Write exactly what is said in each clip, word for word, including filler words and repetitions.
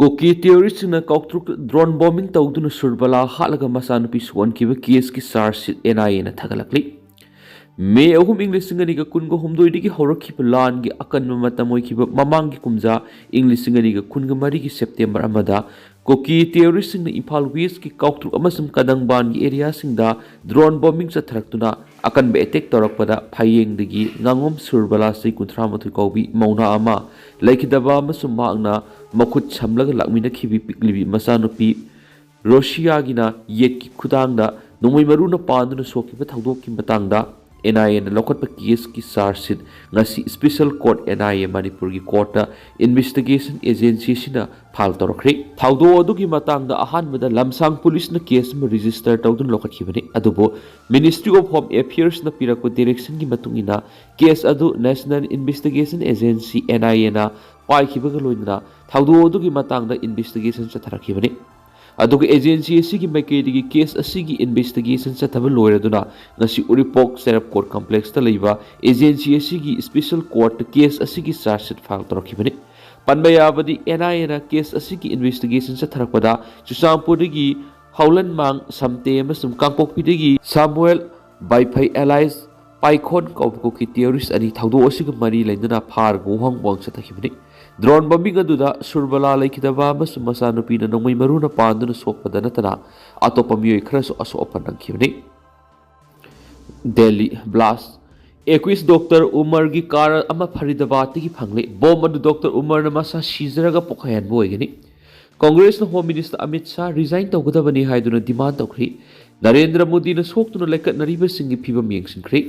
ꯀꯨꯀꯤ ꯇꯦꯔꯣꯔꯤꯁꯁꯤꯡꯅ ꯀꯥꯎꯇ꯭ꯔꯨꯛ drone bombing ꯇꯧꯗꯨꯅ ꯁꯨꯔꯕꯂꯥ ꯍꯥꯠꯂꯒ ꯃꯆꯥꯅꯨꯄꯤ ꯁꯣꯛꯍꯟꯈꯤꯕ ꯀꯦꯁꯀꯤ charge seat and ꯑꯥꯏ ꯑꯦꯅ ꯊꯥꯒꯠꯂꯛꯂꯤ꯫ ꯃꯦ ꯑꯍꯨꯝ, ꯏꯪ ꯂꯤꯁꯤꯡ ꯑꯅꯤꯒ ꯀꯨꯟꯒ ꯍꯨꯝꯗꯣꯏꯗꯒꯤ ꯍꯧꯔꯛꯈꯤꯕ ꯂꯥꯟꯒꯤ ꯑꯀꯟꯕ ꯃꯇꯝ ꯑꯣꯏꯈꯤꯕ ꯃꯃꯥꯡꯒꯤ ꯀꯨꯝꯖꯥ ꯏꯪ ꯂꯤꯁꯤꯡ ꯑꯅꯤꯒ ꯀꯨꯟꯒ ꯃꯔꯤꯒꯤ ꯁꯦꯞꯇꯦꯝꯕꯔ ꯑꯃꯗ ꯀꯨꯀꯤ ꯇꯦꯔꯣꯔꯤꯁꯁꯤꯡꯅ ꯏꯝꯐꯥꯜ ꯋꯦꯁꯀꯤ ꯀꯥꯎꯇ꯭ꯔꯨꯛ ꯑꯃꯁꯨꯡ ꯀꯗꯪꯕꯥꯟꯒꯤ ꯑꯦꯔꯤꯌꯥꯁꯤꯡꯗ ꯗ꯭ꯔꯣꯟ ꯕꯣꯝꯕꯤꯡ ꯆꯠꯊꯔꯛꯇꯨꯅ ꯑꯀꯟꯕ ꯑꯦꯇꯦꯛ ꯇꯧꯔꯛꯄꯗ ꯐꯌꯦꯡꯗꯒꯤ ꯉꯥꯉꯣꯝ ꯁꯨꯔꯕꯂꯥ ꯆꯍꯤ ꯀꯨꯟꯊ꯭ꯔꯥ ꯃꯥꯊꯣꯏ ꯀꯧꯕꯤ ꯃꯧ ꯅꯍꯥ ꯑꯃ ꯂꯩꯈꯤꯗꯕ ꯑꯃꯁꯨꯡ ꯃꯍꯥꯛꯅ ꯃꯈꯨꯠ ꯁꯝꯂꯒ ꯂꯥꯛꯃꯤꯟꯅꯈꯤꯕꯤ ꯄꯤꯛꯂꯤꯕꯤ ꯃꯆꯥꯅꯨꯄꯤ ꯔꯣꯁꯤꯌꯥꯒꯤꯅ ꯌꯦꯠꯀꯤ ꯈꯨꯗꯥꯡꯗ ꯅꯣꯡꯃꯩ ꯃꯔꯨꯅ ꯄꯥꯟꯗꯨꯅ ꯁꯣꯛꯈꯤꯕ ꯊꯧꯗꯣꯛꯀꯤ ꯃꯇꯥꯡꯗ ꯑꯦꯟ ꯑꯥꯏ ꯑꯦꯅ ꯂꯧꯈꯠꯄ ꯀꯦꯁꯀꯤ ꯆꯥꯔꯖ ꯁꯤꯠ ꯉꯁꯤ special court N I A ꯃꯅꯤꯄꯨꯔꯒꯤ ꯀꯣꯔꯠꯇ ꯏꯟꯚꯦꯁꯇꯤꯒꯦꯁꯟ ꯑꯦꯖꯦꯟꯁꯤ ꯑꯁꯤꯅ ꯐꯥꯏꯜ ꯇꯧꯔꯛꯈ꯭ꯔꯦ꯫ ꯊꯧꯗꯣꯛ ꯑꯗꯨꯒꯤ ꯃꯇꯥꯡꯗ ꯑꯍꯥꯟꯕꯗ ꯂꯝꯁꯥꯡ ꯄꯨꯂꯤꯁꯅ ꯀꯦꯁ ꯑꯃ ꯔꯦꯖꯤꯁꯇꯔ ꯇꯧꯗꯨꯅ ꯂꯧꯈꯠꯈꯤꯕꯅꯤ, ꯑꯗꯨꯕꯨ ꯃꯤꯅꯤꯁꯇ꯭ꯔꯤ ꯑꯣꯐ ꯍꯣꯝ ꯑꯦꯐꯤꯌꯔꯁꯅ ꯄꯤꯔꯛꯄ ꯗꯤꯔꯦꯛꯁꯟꯒꯤ ꯃꯇꯨꯡ ꯏꯟꯅ ꯀꯦꯁ ꯑꯗꯨ ꯅꯦꯁꯅꯦꯜ ꯏꯟꯚꯦꯁꯇꯤꯒꯦꯁꯟ ꯑꯦꯖꯦꯟꯁꯤ, ꯑꯦꯟ ꯑꯥꯏ ꯑꯦꯅ ꯄꯥꯏꯈꯤꯕꯒ ꯂꯣꯏꯅꯅ ꯊꯧꯗꯣꯛ ꯑꯗꯨꯒꯤ ꯃꯇꯥꯡꯗ ꯏꯟꯚꯦꯁꯇꯤꯒꯦꯁꯟ ꯆꯠꯊꯔꯛꯈꯤꯕꯅꯤ꯫ ꯑꯗꯨꯒ ꯑꯦꯖꯦꯟꯁꯤ ꯑꯁꯤꯒꯤ ꯃꯥꯏꯀꯩꯗꯒꯤ ꯀꯦꯁ ꯑꯁꯤꯒꯤ ꯏꯟꯚꯦꯁꯇꯤꯒꯦꯁꯟ ꯆꯠꯊꯕ ꯂꯣꯏꯔꯗꯨꯅ ꯉꯁꯤ ꯎꯔꯤꯄꯣꯛ ꯆꯦꯔꯞ ꯀꯣꯔꯠ ꯀꯝꯄ꯭ꯂꯦꯛꯁꯇ ꯂꯩꯕ ꯑꯦꯖꯦꯟꯁꯤ ꯑꯁꯤꯒꯤ ꯁ꯭ꯄꯦꯁꯦꯜ ꯀꯣꯔꯠꯇ ꯀꯦꯁ ꯑꯁꯤꯒꯤ ꯆꯥꯔꯖ ꯁꯤꯠ ꯐꯥꯏꯜ ꯇꯧꯔꯛꯈꯤꯕꯅꯤ꯫ ꯄꯟꯕ ꯌꯥꯕꯗꯤ, ꯑꯦꯟ ꯑꯥꯏ ꯑꯦꯅ ꯀꯦꯁ ꯑꯁꯤꯒꯤ ꯏꯟꯚꯦꯁꯇꯤꯒꯦꯁꯟ ꯆꯠꯊꯔꯛꯄꯗ ꯆꯨꯔꯆꯥꯟꯄꯨꯔꯗꯒꯤ ꯍꯧꯂꯟꯃꯥꯡ ꯁꯝꯇꯦ ꯑꯃꯁꯨꯡ ꯀꯥꯡꯄꯣꯛꯄꯤꯗꯒꯤ ꯁꯥꯃꯨꯑꯦꯜ ꯕꯥꯏꯐꯩ ꯑꯦꯂꯥꯏꯁ ꯄꯥꯏꯈꯣꯟ ꯀꯧꯕ ꯀꯨꯀꯤ ꯇꯦꯔꯣꯔꯤꯁ ꯑꯅꯤ ꯊꯧꯗꯣꯛ ꯑꯁꯤꯒ ꯃꯔꯤ ꯂꯩꯅꯅ ꯐꯥꯔꯒ ꯋꯥꯍꯪ ꯋꯥꯍꯪ ꯆꯠꯊꯈꯤꯕꯅꯤ꯫ ꯗ꯭ꯔꯣꯟ ꯕꯣꯝꯕꯤꯡ ꯑꯗꯨꯗ ꯁꯨꯔꯕꯂꯥ ꯂꯩꯈꯤꯗꯕ ꯑꯃꯁꯨꯡ ꯃꯆꯥꯅꯨꯄꯤꯅ ꯅꯣꯡꯃꯩ ꯃꯔꯨꯅ ꯄꯥꯟꯗꯨꯅ ꯁꯣꯛꯄꯗ ꯅꯠꯇꯅ ꯑꯇꯣꯞꯄ ꯃꯤꯑꯣꯏ ꯈꯔꯁꯨ ꯑꯁꯣꯛ ꯑꯄꯟ ꯅꯪꯈꯤꯕꯅꯤ꯫ ꯗꯦꯜꯂꯤ ꯕ꯭ꯂꯥꯁ꯫ ꯑꯦꯀ꯭ꯌꯨꯁ ꯗꯣꯛꯇꯔ ꯎꯃꯔꯒꯤ ꯀꯥꯔ ꯑꯃ ꯐꯔꯤꯗꯥꯕꯥꯗꯇꯒꯤ ꯐꯪꯂꯦ꯫ ꯕꯣꯝ ꯑꯗꯨ ꯗꯣꯛꯇꯔ ꯎꯃꯔꯅ ꯃꯁꯥ ꯁꯤꯖꯔꯒ ꯄꯣꯈꯥꯏꯍꯟꯕ ꯑꯣꯏꯒꯅꯤ꯫ ꯀꯣꯡꯒ꯭ꯔꯦꯁꯅ home minister Amit Shah resign ꯇꯧꯒꯗꯕꯅꯤ ꯍꯥꯏꯗꯨꯅ ꯗꯤꯃꯥꯟ ꯇꯧꯈ꯭ꯔꯤ꯫ ꯅꯔꯦꯟꯗ꯭ꯔ ꯃꯣꯗꯤꯅ ꯁꯣꯛꯇꯨꯅ ꯂꯩꯀꯠꯅꯔꯤꯕꯁꯤꯡꯒꯤ ꯐꯤꯕꯝ ꯌꯦꯡꯁꯤꯟꯈ꯭ꯔꯤ꯫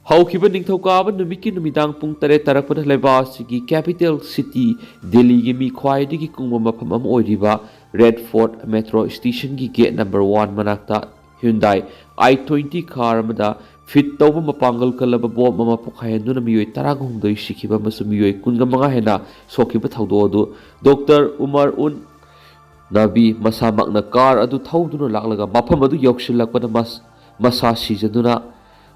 ꯍꯧꯈꯤꯕ ꯅꯤꯡꯊꯧꯀꯥꯕ ꯅꯨꯃꯤꯠꯀꯤ ꯅꯨꯃꯤꯗꯥꯡ ꯄꯨꯡ ꯇꯔꯦꯠ ꯇꯥꯔꯛꯄꯗ ꯂꯩꯕꯥꯛ ꯑꯁꯤꯒꯤ ꯀꯦꯄꯤꯇꯦꯜ ꯁꯤꯇꯤ ꯗꯦꯜꯂꯤꯒꯤ ꯃꯤ ꯈ꯭ꯋꯥꯏꯗꯒꯤ ꯀꯨꯡꯕ ꯃꯐꯝ ꯑꯃ ꯑꯣꯏꯔꯤꯕ ꯔꯦꯗ ꯐꯣꯔꯠ ꯃꯦꯇ꯭ꯔꯣ ꯁ꯭ꯇꯦꯁꯟꯒꯤ ꯒꯦꯠ ꯅꯝꯕꯔ ꯋꯥꯟ ꯃꯅꯥꯛꯇ ꯍ꯭ꯌꯨꯟꯗꯥꯏ ꯑꯥꯏ ꯇ꯭ꯋꯦꯟꯇꯤ ꯀꯥꯔ ꯑꯃꯗ ꯐꯤꯠ ꯇꯧꯕ ꯃꯄꯥꯡꯒꯜ ꯀꯜꯂꯕ ꯕꯣꯝ ꯑꯃ ꯄꯣꯈꯥꯏꯍꯟꯗꯨꯅ ꯃꯤꯑꯣꯏ ꯇꯔꯥꯒ ꯍꯨꯝꯗꯣꯏ ꯁꯤꯈꯤꯕ ꯑꯃꯁꯨꯡ ꯃꯤꯑꯣꯏ ꯀꯨꯟꯒ ꯃꯉꯥ ꯍꯦꯟꯅ ꯁꯣꯛꯈꯤꯕ ꯊꯧꯗꯣꯛ ꯑꯗꯨ ꯗꯣꯛꯇꯔ ꯎꯃꯔ ꯎꯟ ꯅꯕꯤ ꯃꯁꯥꯃꯛꯅ ꯀꯥꯔ ꯑꯗꯨ ꯊꯧꯗꯨꯅ ꯂꯥꯛꯂꯒ ꯃꯐꯝ ꯑꯗꯨ ꯌꯧꯁꯤꯜꯂꯛꯄꯗ ꯃꯁ-, ꯃꯁꯥ ꯁꯤꯖꯗꯨꯅ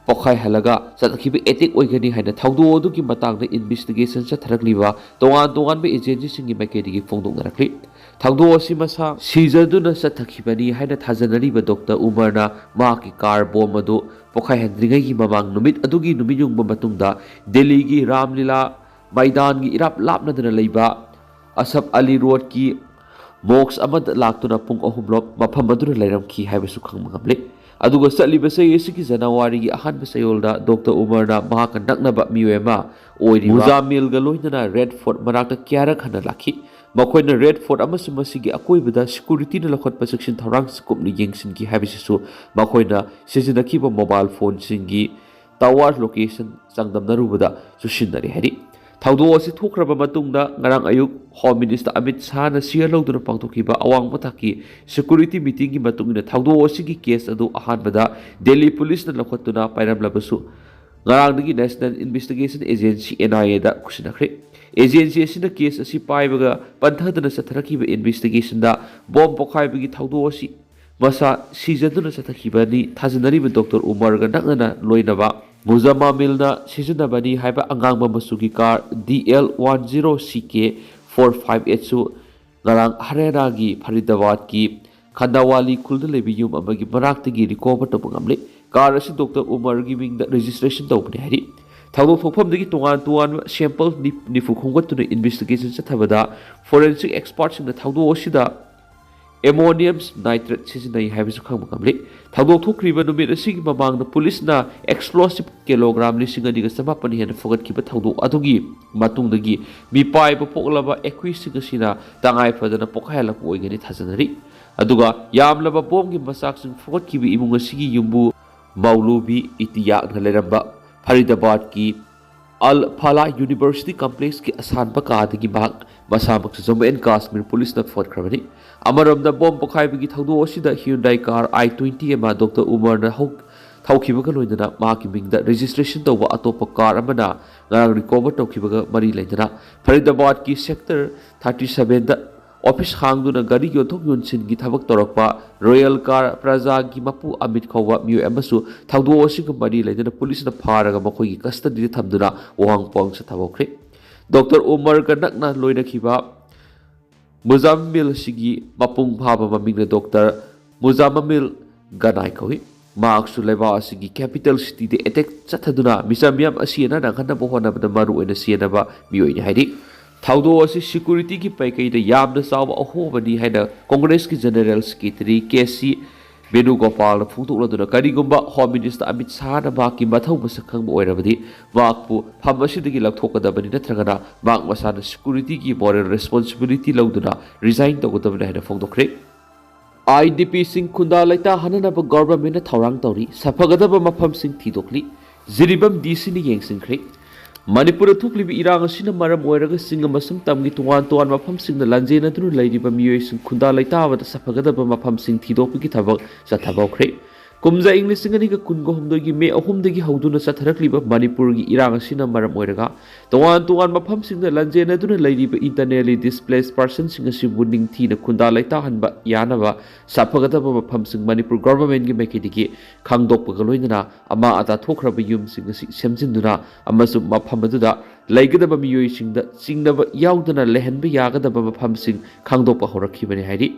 ꯄꯣꯈꯥꯏꯍꯜꯂꯒ ꯆꯠꯊꯈꯤꯕ ꯑꯦꯇꯦꯛ ꯑꯣꯏꯒꯅꯤ ꯍꯥꯏꯅ ꯊꯧꯗꯣꯛ ꯑꯗꯨꯒꯤ ꯃꯇꯥꯡꯗ ꯏꯟꯚꯦꯁꯇꯤꯒꯦꯁꯟ ꯆꯠꯊꯔꯛꯂꯤꯕ ꯇꯣꯉꯥꯟ ꯇꯣꯉꯥꯟꯕ ꯑꯦꯖꯦꯟꯁꯤꯁꯤꯡꯒꯤ ꯃꯥꯏꯀꯩꯗꯒꯤ ꯐꯣꯡꯗꯣꯛꯅꯔꯛꯂꯤ꯫ ꯊꯧꯗꯣꯛ ꯑꯁꯤ ꯃꯁꯥ ꯁꯤꯖꯗꯨꯅ ꯆꯠꯊꯈꯤꯕꯅꯤ ꯍꯥꯏꯅ ꯊꯥꯖꯅꯔꯤꯕ ꯗꯣꯛꯇꯔ ꯎꯃꯔꯅ ꯃꯍꯥꯛꯀꯤ ꯀꯥꯔ ꯕꯣꯝ ꯑꯗꯨ ꯄꯣꯈꯥꯏꯍꯟꯗ꯭ꯔꯤꯉꯩꯒꯤ ꯃꯃꯥꯡ ꯅꯨꯃꯤꯠ ꯑꯗꯨꯒꯤ ꯅꯨꯃꯤꯠ ꯌꯨꯡꯕ ꯃꯇꯨꯡꯗ ꯗꯦꯜꯂꯤꯒꯤ ꯔꯥꯝꯂꯤꯂꯥ ꯃꯩꯗꯥꯟꯒꯤ ꯏꯔꯥꯞ ꯂꯥꯞꯅꯗꯅ ꯂꯩꯕ ꯑꯁꯐ ꯑꯂꯤ ꯔꯣꯗꯀꯤ ꯃꯣꯛꯁ ꯑꯃꯗ ꯂꯥꯛꯇꯨꯅ ꯄꯨꯡ ꯑꯍꯨꯝꯂꯣꯝ ꯃꯐꯝ ꯑꯗꯨꯗ ꯂꯩꯔꯝꯈꯤ ꯍꯥꯏꯕꯁꯨ ꯈꯪꯕ ꯉꯝꯂꯦ꯫ ꯑꯗꯨꯒ ꯆꯠꯂꯤꯕ ꯆꯍꯤ ꯑꯁꯤꯒꯤ ꯖꯅꯋꯥꯔꯤꯒꯤ ꯑꯍꯥꯟꯕ ꯆꯌꯣꯜꯗ ꯗꯣꯛꯇꯔ ꯎꯃꯔꯅ ꯃꯍꯥꯛꯀ ꯅꯛꯅꯕ ꯃꯤꯑꯣꯏ ꯑꯃ ꯑꯣꯏꯔꯤꯕ ꯃꯨꯖꯥꯃꯤꯜꯒ ꯂꯣꯏꯅꯅ ꯔꯦꯗ ꯐꯣꯔꯠ ꯃꯅꯥꯛꯇ ꯀꯌꯥꯔꯛ ꯍꯟꯅ ꯂꯥꯛꯈꯤ꯫ ꯃꯈꯣꯏꯅ ꯔꯦꯗ ꯐꯣꯔꯠ ꯑꯃꯁꯨꯡ ꯃꯁꯤꯒꯤ ꯑꯀꯣꯏꯕꯗ ꯁꯦꯀꯨꯔꯤꯇꯤꯅ ꯂꯧꯈꯠꯄ ꯆꯦꯛꯁꯤꯟ ꯊꯧꯔꯥꯡꯁꯤꯡ ꯀꯨꯞꯅ ꯌꯦꯡꯁꯤꯟꯈꯤ ꯍꯥꯏꯕꯁꯤꯁꯨ ꯃꯈꯣꯏꯅ ꯁꯤꯖꯤꯟꯅꯈꯤꯕ ꯃꯣꯕꯥꯏꯜ ꯐꯣꯟꯁꯤꯡꯒꯤ ꯇꯋꯥꯔ ꯂꯣꯀꯦꯁꯟ ꯆꯥꯡꯗꯝꯅꯔꯨꯕꯗ ꯆꯨꯁꯤꯟꯅꯔꯦ ꯍꯥꯏꯔꯤ꯫ ꯊꯧꯗꯣꯛ ꯑꯁꯤ ꯊꯣꯛꯈ꯭ꯔꯕ ꯃꯇꯨꯡꯗ ꯉꯔꯥꯡ ꯑꯌꯨꯛ ꯍꯣꯝ ꯃꯤꯅꯤꯁꯇꯔ ꯑꯃꯤꯠ ꯁꯥꯍꯅ ꯁꯤꯌꯔ ꯂꯧꯗꯨꯅ ꯄꯥꯡꯊꯣꯛꯈꯤꯕ ꯑꯋꯥꯡꯕ ꯊꯥꯛꯀꯤ ꯁꯦꯀꯨꯔꯤꯇꯤ ꯃꯤꯇꯤꯡꯒꯤ ꯃꯇꯨꯡ ꯏꯟꯅ ꯊꯧꯗꯣꯛ ꯑꯁꯤꯒꯤ ꯀꯦꯁ ꯑꯗꯨ ꯑꯍꯥꯟꯕꯗ ꯗꯦꯜꯂꯤ ꯄꯨꯂꯤꯁꯅ ꯂꯧꯈꯠꯇꯨꯅ ꯄꯥꯏꯔꯝꯂꯕꯁꯨ ꯉꯔꯥꯡꯗꯒꯤ national investigation agency, N I ꯑꯦꯗ ꯈꯨꯠꯁꯤꯟꯅꯈ꯭ꯔꯦ꯫ ꯑꯦꯖꯦꯟꯁꯤ ꯑꯁꯤꯅ ꯀꯦꯁ ꯑꯁꯤ ꯄꯥꯏꯕꯒ ꯄꯟꯊꯗꯅ ꯆꯠꯊꯔꯛꯈꯤꯕ ꯏꯟꯚꯦꯁꯇꯤꯒꯦꯁꯟꯗ ꯕꯣꯝ ꯄꯣꯈꯥꯏꯕꯒꯤ ꯊꯧꯗꯣꯛ ꯑꯁꯤ ꯃꯁꯥ ꯁꯤꯖꯗꯨꯅ ꯆꯠꯊꯈꯤꯕꯅꯤ ꯊꯥꯖꯅꯔꯤꯕ ꯗꯣꯛꯇꯔ ꯎꯃꯔꯒ ꯅꯛꯅꯅ ꯂꯣꯏꯅꯕ ꯃꯨꯖꯥꯃꯤꯜꯅ ꯁꯤꯖꯤꯟꯅꯕꯅꯤ ꯍꯥꯏꯕ ꯑꯉꯥꯡꯕ ꯃꯆꯨꯒꯤ car D L one zero ꯁꯤ ꯀꯦ ꯐꯣꯔ ꯐꯥꯏꯚ ꯑꯦꯠꯁꯨ ꯉꯔꯥꯡ ꯍꯔꯤꯌꯥꯅꯥꯒꯤ ꯐꯔꯤꯗꯥꯕꯥꯗꯀꯤ ꯈꯟꯗꯥꯋꯥꯂꯤ ꯈꯨꯜꯗ ꯂꯩꯕ ꯌꯨꯝ ꯑꯃꯒꯤ ꯃꯅꯥꯛꯇꯒꯤ ꯔꯤꯀꯣꯚꯔ ꯇꯧꯕ ꯉꯝꯂꯦ꯫ ꯀꯥꯔ ꯑꯁꯤ ꯗꯣꯛꯇꯔ ꯎꯃꯔꯒꯤ ꯃꯤꯡꯗ ꯔꯦꯖꯤꯁꯇ꯭ꯔꯦꯁꯟ ꯇꯧꯕꯅꯤ ꯍꯥꯏꯔꯤ꯫ ꯊꯧꯗꯣꯛ ꯊꯣꯛꯐꯝꯗꯒꯤ ꯇꯣꯉꯥꯟ ꯇꯣꯉꯥꯟꯕ ꯁꯦꯝꯄꯜ ꯅꯤ-, ꯅꯤꯐꯨ ꯈꯣꯝꯒꯠꯇꯨꯅ ꯏꯟꯚꯦꯁꯇꯤꯒꯦꯁꯟ ꯆꯠꯊꯕꯗ ꯐꯣꯔꯦꯟꯁꯤꯛ ꯑꯦꯛꯁꯄꯔꯠꯁꯤꯡꯅ ꯊꯧꯗꯣꯛ ꯑꯁꯤꯗ ꯑꯦꯃꯣꯅꯤꯌꯝ ꯅꯥꯏꯇ꯭ꯔꯦꯠ ꯁꯤꯖꯤꯟꯅꯩ ꯍꯥꯏꯕꯁꯨ ꯈꯪꯕ ꯉꯝꯂꯤ꯫ ꯊꯧꯗꯣꯛ ꯊꯣꯛꯈ꯭ꯔꯤꯕ ꯅꯨꯃꯤꯠ ꯑꯁꯤꯒꯤ ꯃꯃꯥꯡꯗ ꯄꯨꯂꯤꯁꯅ ꯑꯦꯛꯁꯄ꯭ꯂꯣꯁꯤꯞ ꯀꯤꯂꯣꯒ꯭ꯔꯥꯝ ꯂꯤꯁꯤꯡ ꯑꯅꯤꯒ ꯆꯃꯥꯄꯟ ꯍꯦꯟꯅ ꯐꯒꯠꯈꯤꯕ ꯊꯧꯗꯣꯛ ꯑꯗꯨꯒꯤ ꯃꯇꯨꯡꯗꯒꯤ ꯃꯤꯄꯥꯏꯕ ꯄꯣꯛꯂꯕ ꯑꯦꯀ꯭ꯌꯨꯁꯁꯤꯡ ꯑꯁꯤꯅ ꯇꯉꯥꯏ ꯐꯗꯅ ꯄꯣꯈꯥꯏꯍꯜꯂꯛꯄ ꯑꯣꯏꯒꯅꯤ ꯊꯥꯖꯅꯔꯤ꯫ ꯑꯗꯨꯒ ꯌꯥꯝꯂꯕ ꯕꯣꯝꯒꯤ ꯃꯆꯥꯛꯁꯤꯡ ꯐꯨꯒꯠꯈꯤꯕ ꯏꯃꯨꯡ ꯑꯁꯤꯒꯤ ꯌꯨꯝꯕꯨ ꯃꯧꯂꯨꯕꯤ ꯏꯇꯤꯌꯥꯛꯅ ꯂꯩꯔꯝꯕ ꯐꯔꯤꯗꯥꯕꯥꯗꯀꯤ ꯑꯜ ꯐꯂꯥ ꯌꯨꯅꯤꯚꯔꯁꯤꯇꯤ ꯀꯝꯄ꯭ꯂꯦꯛꯁꯀꯤ ꯑꯁꯥꯟꯕ ꯀꯥꯗꯒꯤ ꯃꯍꯥꯛ ꯃꯁꯥꯃꯛꯁꯨ ꯖꯝꯃꯨ ꯑꯦꯟ ꯀꯥꯁꯃꯤꯔ ꯄꯨꯂꯤꯁꯅ ꯐꯒꯠꯈ꯭ꯔꯕꯅꯤ꯫ ꯑꯃꯔꯣꯝꯗ ꯕꯣꯝ ꯄꯣꯈꯥꯏꯕꯒꯤ ꯊꯧꯗꯣꯛ ꯑꯁꯤꯗ ꯍ꯭ꯌꯨꯟꯗꯥꯏ ꯀꯥꯔ ꯑꯥꯏ ꯇ꯭ꯋꯦꯟꯇꯤ ꯑꯃ ꯗꯣꯛꯇꯔ ꯎꯃꯔꯅ ꯍꯧ-, ꯊꯧꯈꯤꯕꯒ ꯂꯣꯏꯅꯅ ꯃꯍꯥꯛꯀꯤ ꯃꯤꯡꯗ ꯔꯦꯖꯤꯁꯇ꯭ꯔꯦꯁꯟ ꯇꯧꯕ ꯑꯇꯣꯞꯄ ꯀꯥꯔ ꯑꯃꯅ ꯉꯔꯥꯡ ꯔꯤꯀꯣꯚꯔ ꯇꯧꯈꯤꯕꯒ ꯃꯔꯤ ꯂꯩꯅꯅ ꯐꯔꯤꯗꯥꯕꯥꯗꯀꯤ ꯁꯦꯛꯇꯔ ꯊꯥꯔꯇꯤ ꯁꯚꯦꯟꯗ ꯑꯣꯐꯤꯁ ꯍꯥꯡꯗꯨꯅ ꯒꯥꯔꯤ ꯌꯣꯟꯊꯣꯛ ꯌꯣꯟꯁꯤꯟꯒꯤ ꯊꯕꯛ ꯇꯧꯔꯛꯄ ꯔꯣꯌꯦꯜ ꯀꯥꯔ ꯄ꯭ꯔꯖꯥꯒꯤ ꯃꯄꯨ ꯑꯃꯤꯠ ꯀꯧꯕ ꯃꯤꯑꯣꯏ ꯑꯃꯁꯨ ꯊꯧꯗꯣꯛ ꯑꯁꯤꯒ ꯃꯔꯤ ꯂꯩꯅꯅ ꯄꯨꯂꯤꯁꯅ ꯐꯥꯔꯒ ꯃꯈꯣꯏꯒꯤ ꯀꯁꯇꯗꯤꯗ ꯊꯝꯗꯨꯅ ꯋꯥꯍꯪ ꯄꯥꯎꯍꯪ ꯆꯠꯊꯕ ꯍꯧꯈ꯭ꯔꯦ꯫ ꯗꯣꯛꯇꯔ ꯎꯃꯔꯒ ꯅꯛꯅ ꯂꯣꯏꯅꯈꯤꯕ ꯃꯨꯖꯥꯃꯤꯜ ꯑꯁꯤꯒꯤ ꯃꯄꯨꯡ ꯐꯥꯕ ꯃꯃꯤꯡꯅ ꯗꯣꯛꯇꯔ ꯃꯨꯖꯥꯃꯤꯜ ꯒꯅꯥꯏ ꯀꯧꯏ꯫ ꯃꯍꯥꯛꯁꯨ ꯂꯩꯕꯥꯛ ꯑꯁꯤꯒꯤ ꯀꯦꯄꯤꯇꯦꯜ ꯁꯤꯇꯤꯗ ꯑꯦꯇꯦꯛ ꯆꯠꯊꯗꯨꯅ ꯃꯤꯆꯝ ꯃꯤꯌꯥꯝ ꯑꯁꯤ ꯑꯅꯥ ꯅꯪꯍꯟꯅꯕ ꯍꯣꯠꯅꯕꯗ ꯃꯔꯨ ꯑꯣꯏꯅ ꯁꯤꯖꯤꯟꯅꯕ ꯃꯤꯑꯣꯏꯅꯤ ꯍꯥꯏꯔꯤ꯫ ꯊꯧꯗꯣꯛ ꯑꯁꯤ ꯁꯦꯀ꯭ꯌꯨꯔꯤꯇꯤꯒꯤ ꯃꯥꯏꯀꯩꯗ ꯌꯥꯝꯅ ꯆꯥꯎꯕ ꯑꯍꯣꯕꯅꯤ ꯍꯥꯏꯅ ꯀꯣꯡꯒ꯭ꯔꯦꯁꯀꯤ ꯖꯦꯅꯔꯦꯜ ꯁꯦꯀ꯭ꯔꯦꯇꯔꯤ ꯀꯦ ꯁꯤ ꯕꯦꯅꯨꯒꯣꯄꯥꯜꯅ ꯐꯣꯡꯗꯣꯛꯂꯗꯨꯅ, ꯀꯔꯤꯒꯨꯝꯕ ꯍꯣꯝ ꯃꯤꯅꯤꯁꯇꯔ ꯑꯃꯤꯠ ꯁꯥꯍꯅ ꯃꯍꯥꯛꯀꯤ ꯃꯊꯧ ꯃꯁꯛ ꯈꯪꯕ ꯑꯣꯏꯔꯕꯗꯤ, ꯃꯍꯥꯛꯄꯨ ꯐꯝ ꯑꯁꯤꯗꯒꯤ ꯂꯧꯊꯣꯛꯀꯗꯕꯅꯤ, ꯅꯠꯇ꯭ꯔꯒꯅ ꯃꯍꯥꯛ ꯃꯁꯥꯅ ꯁꯦꯀ꯭ꯌꯨꯔꯤꯇꯤꯒꯤ ꯃꯣꯔꯦꯜ ꯔꯦꯁꯄꯣꯟꯁꯤꯕꯤꯂꯤꯇꯤ ꯂꯧꯗꯨꯅ ꯔꯤꯖꯥꯏꯟ ꯇꯧꯒꯗꯕꯅꯤ ꯍꯥꯏꯅ ꯐꯣꯡꯗꯣꯛꯈ꯭ꯔꯦ꯫ ꯑꯥꯏ ꯗꯤ ꯄꯤꯁꯤꯡ ꯈꯨꯟꯗꯥ ꯂꯩꯇꯥꯍꯟꯅꯅꯕ ꯒꯚꯔꯟꯃꯦꯟꯠꯅ ꯊꯧꯔꯥꯡ ꯇꯧꯔꯤ, ꯁꯥꯐꯒꯗꯕ ꯃꯐꯝꯁꯤꯡ ꯊꯤꯗꯣꯛꯂꯤ, ꯖꯤꯔꯤꯕꯥꯝ ꯗꯤ ꯁꯤꯅ ꯌꯦꯡꯁꯤꯟꯈ꯭ꯔꯦ꯫ ꯃꯅꯤꯄꯨꯔꯗ ꯊꯣꯛꯂꯤꯕ ꯏꯔꯥꯡ ꯑꯁꯤꯅ ꯃꯔꯝ ꯑꯣꯏꯔꯒ ꯆꯤꯡ ꯑꯃꯁꯨꯡ ꯇꯝꯒꯤ ꯇꯣꯉꯥꯟ ꯇꯣꯉꯥꯟꯕ ꯃꯐꯝꯁꯤꯡꯗ ꯂꯥꯟꯖꯦꯟꯅꯗꯨꯅ ꯂꯩꯔꯤꯕ ꯃꯤꯑꯣꯏꯁꯤꯡ ꯈꯨꯟꯗꯥ ꯂꯩꯇꯥꯕꯗ ꯁꯥꯐꯒꯗꯕ ꯃꯐꯝꯁꯤꯡ ꯊꯤꯗꯣꯛꯄꯒꯤ ꯊꯕꯛ ꯆꯠꯊꯕ ꯍꯧꯈ꯭ꯔꯦ꯫ ꯀꯨꯝꯖꯥ ꯏꯪ ꯂꯤꯁꯤꯡ ꯑꯅꯤꯒ ꯀꯨꯟꯒ ꯍꯨꯝꯗꯣꯏꯒꯤ ꯃꯦ ꯑꯍꯨꯝꯗꯒꯤ ꯍꯧꯗꯨꯅ ꯆꯠꯊꯔꯛꯂꯤꯕ ꯃꯅꯤꯄꯨꯔꯒꯤ ꯏꯔꯥꯡ ꯑꯁꯤꯅ ꯃꯔꯝ ꯑꯣꯏꯔꯒ ꯇꯣꯉꯥꯟ ꯇꯣꯉꯥꯟꯕ ꯃꯐꯝꯁꯤꯡꯗ ꯂꯥꯟꯖꯦꯟꯅꯗꯨꯅ ꯂꯩꯔꯤꯕ internally displaced personꯁꯤꯡ ꯑꯁꯤꯕꯨ ꯅꯤꯡꯊꯤꯅ ꯈꯨꯟꯗꯥ ꯂꯩꯇꯥꯍꯟꯕ ꯌꯥꯅꯕ ꯁꯥꯐꯒꯗꯕ ꯃꯐꯝꯁꯤꯡ ꯃꯅꯤꯄꯨꯔ ꯒꯚꯔꯟꯃꯦꯟꯠꯀꯤ ꯃꯥꯏꯀꯩꯗꯒꯤ ꯈꯪꯗꯣꯛꯄꯒ ꯂꯣꯏꯅꯅ ꯑꯃꯥ ꯑꯇꯥ ꯊꯣꯛꯈ꯭ꯔꯕ ꯌꯨꯝꯁꯤꯡ ꯑꯁꯤ ꯁꯦꯝꯖꯤꯟꯗꯨꯅ ꯑꯃꯁꯨꯡ ꯃꯐꯝ ꯑꯗꯨꯗ ꯂꯩꯒꯗꯕ ꯃꯤꯑꯣꯏꯁꯤꯡꯗ ꯆꯤꯡꯅꯕ ꯌꯥꯎꯗꯅ ꯂꯩꯍꯟꯕ ꯌꯥꯒꯗꯕ ꯃꯐꯝꯁꯤꯡ ꯈꯪꯗꯣꯛꯄ ꯍꯧꯔꯛꯈꯤꯕꯅꯤ ꯍꯥꯏꯔꯤ꯫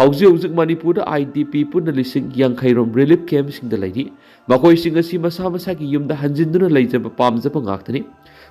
ꯍꯧꯖꯤꯛ ꯍꯧꯖꯤꯛ ꯃꯅꯤꯄꯨꯔꯗ ꯑꯥꯏ ꯗꯤ ꯄꯤ ꯄꯨꯟꯅ ꯂꯤꯁꯤꯡ ꯌꯥꯡꯈꯩ ꯔꯣꯝ ꯔꯤꯂꯤꯐ ꯀꯦꯝꯞꯁꯤꯡꯗ ꯂꯩꯔꯤ꯫ ꯃꯈꯣꯏꯁꯤꯡ ꯑꯁꯤ ꯃꯁꯥ ꯃꯁꯥꯒꯤ ꯌꯨꯝꯗ ꯍꯟꯖꯤꯟꯗꯨꯅ ꯂꯩꯖꯕ ꯄꯥꯝꯖꯕ ꯉꯥꯛꯇꯅꯤ꯫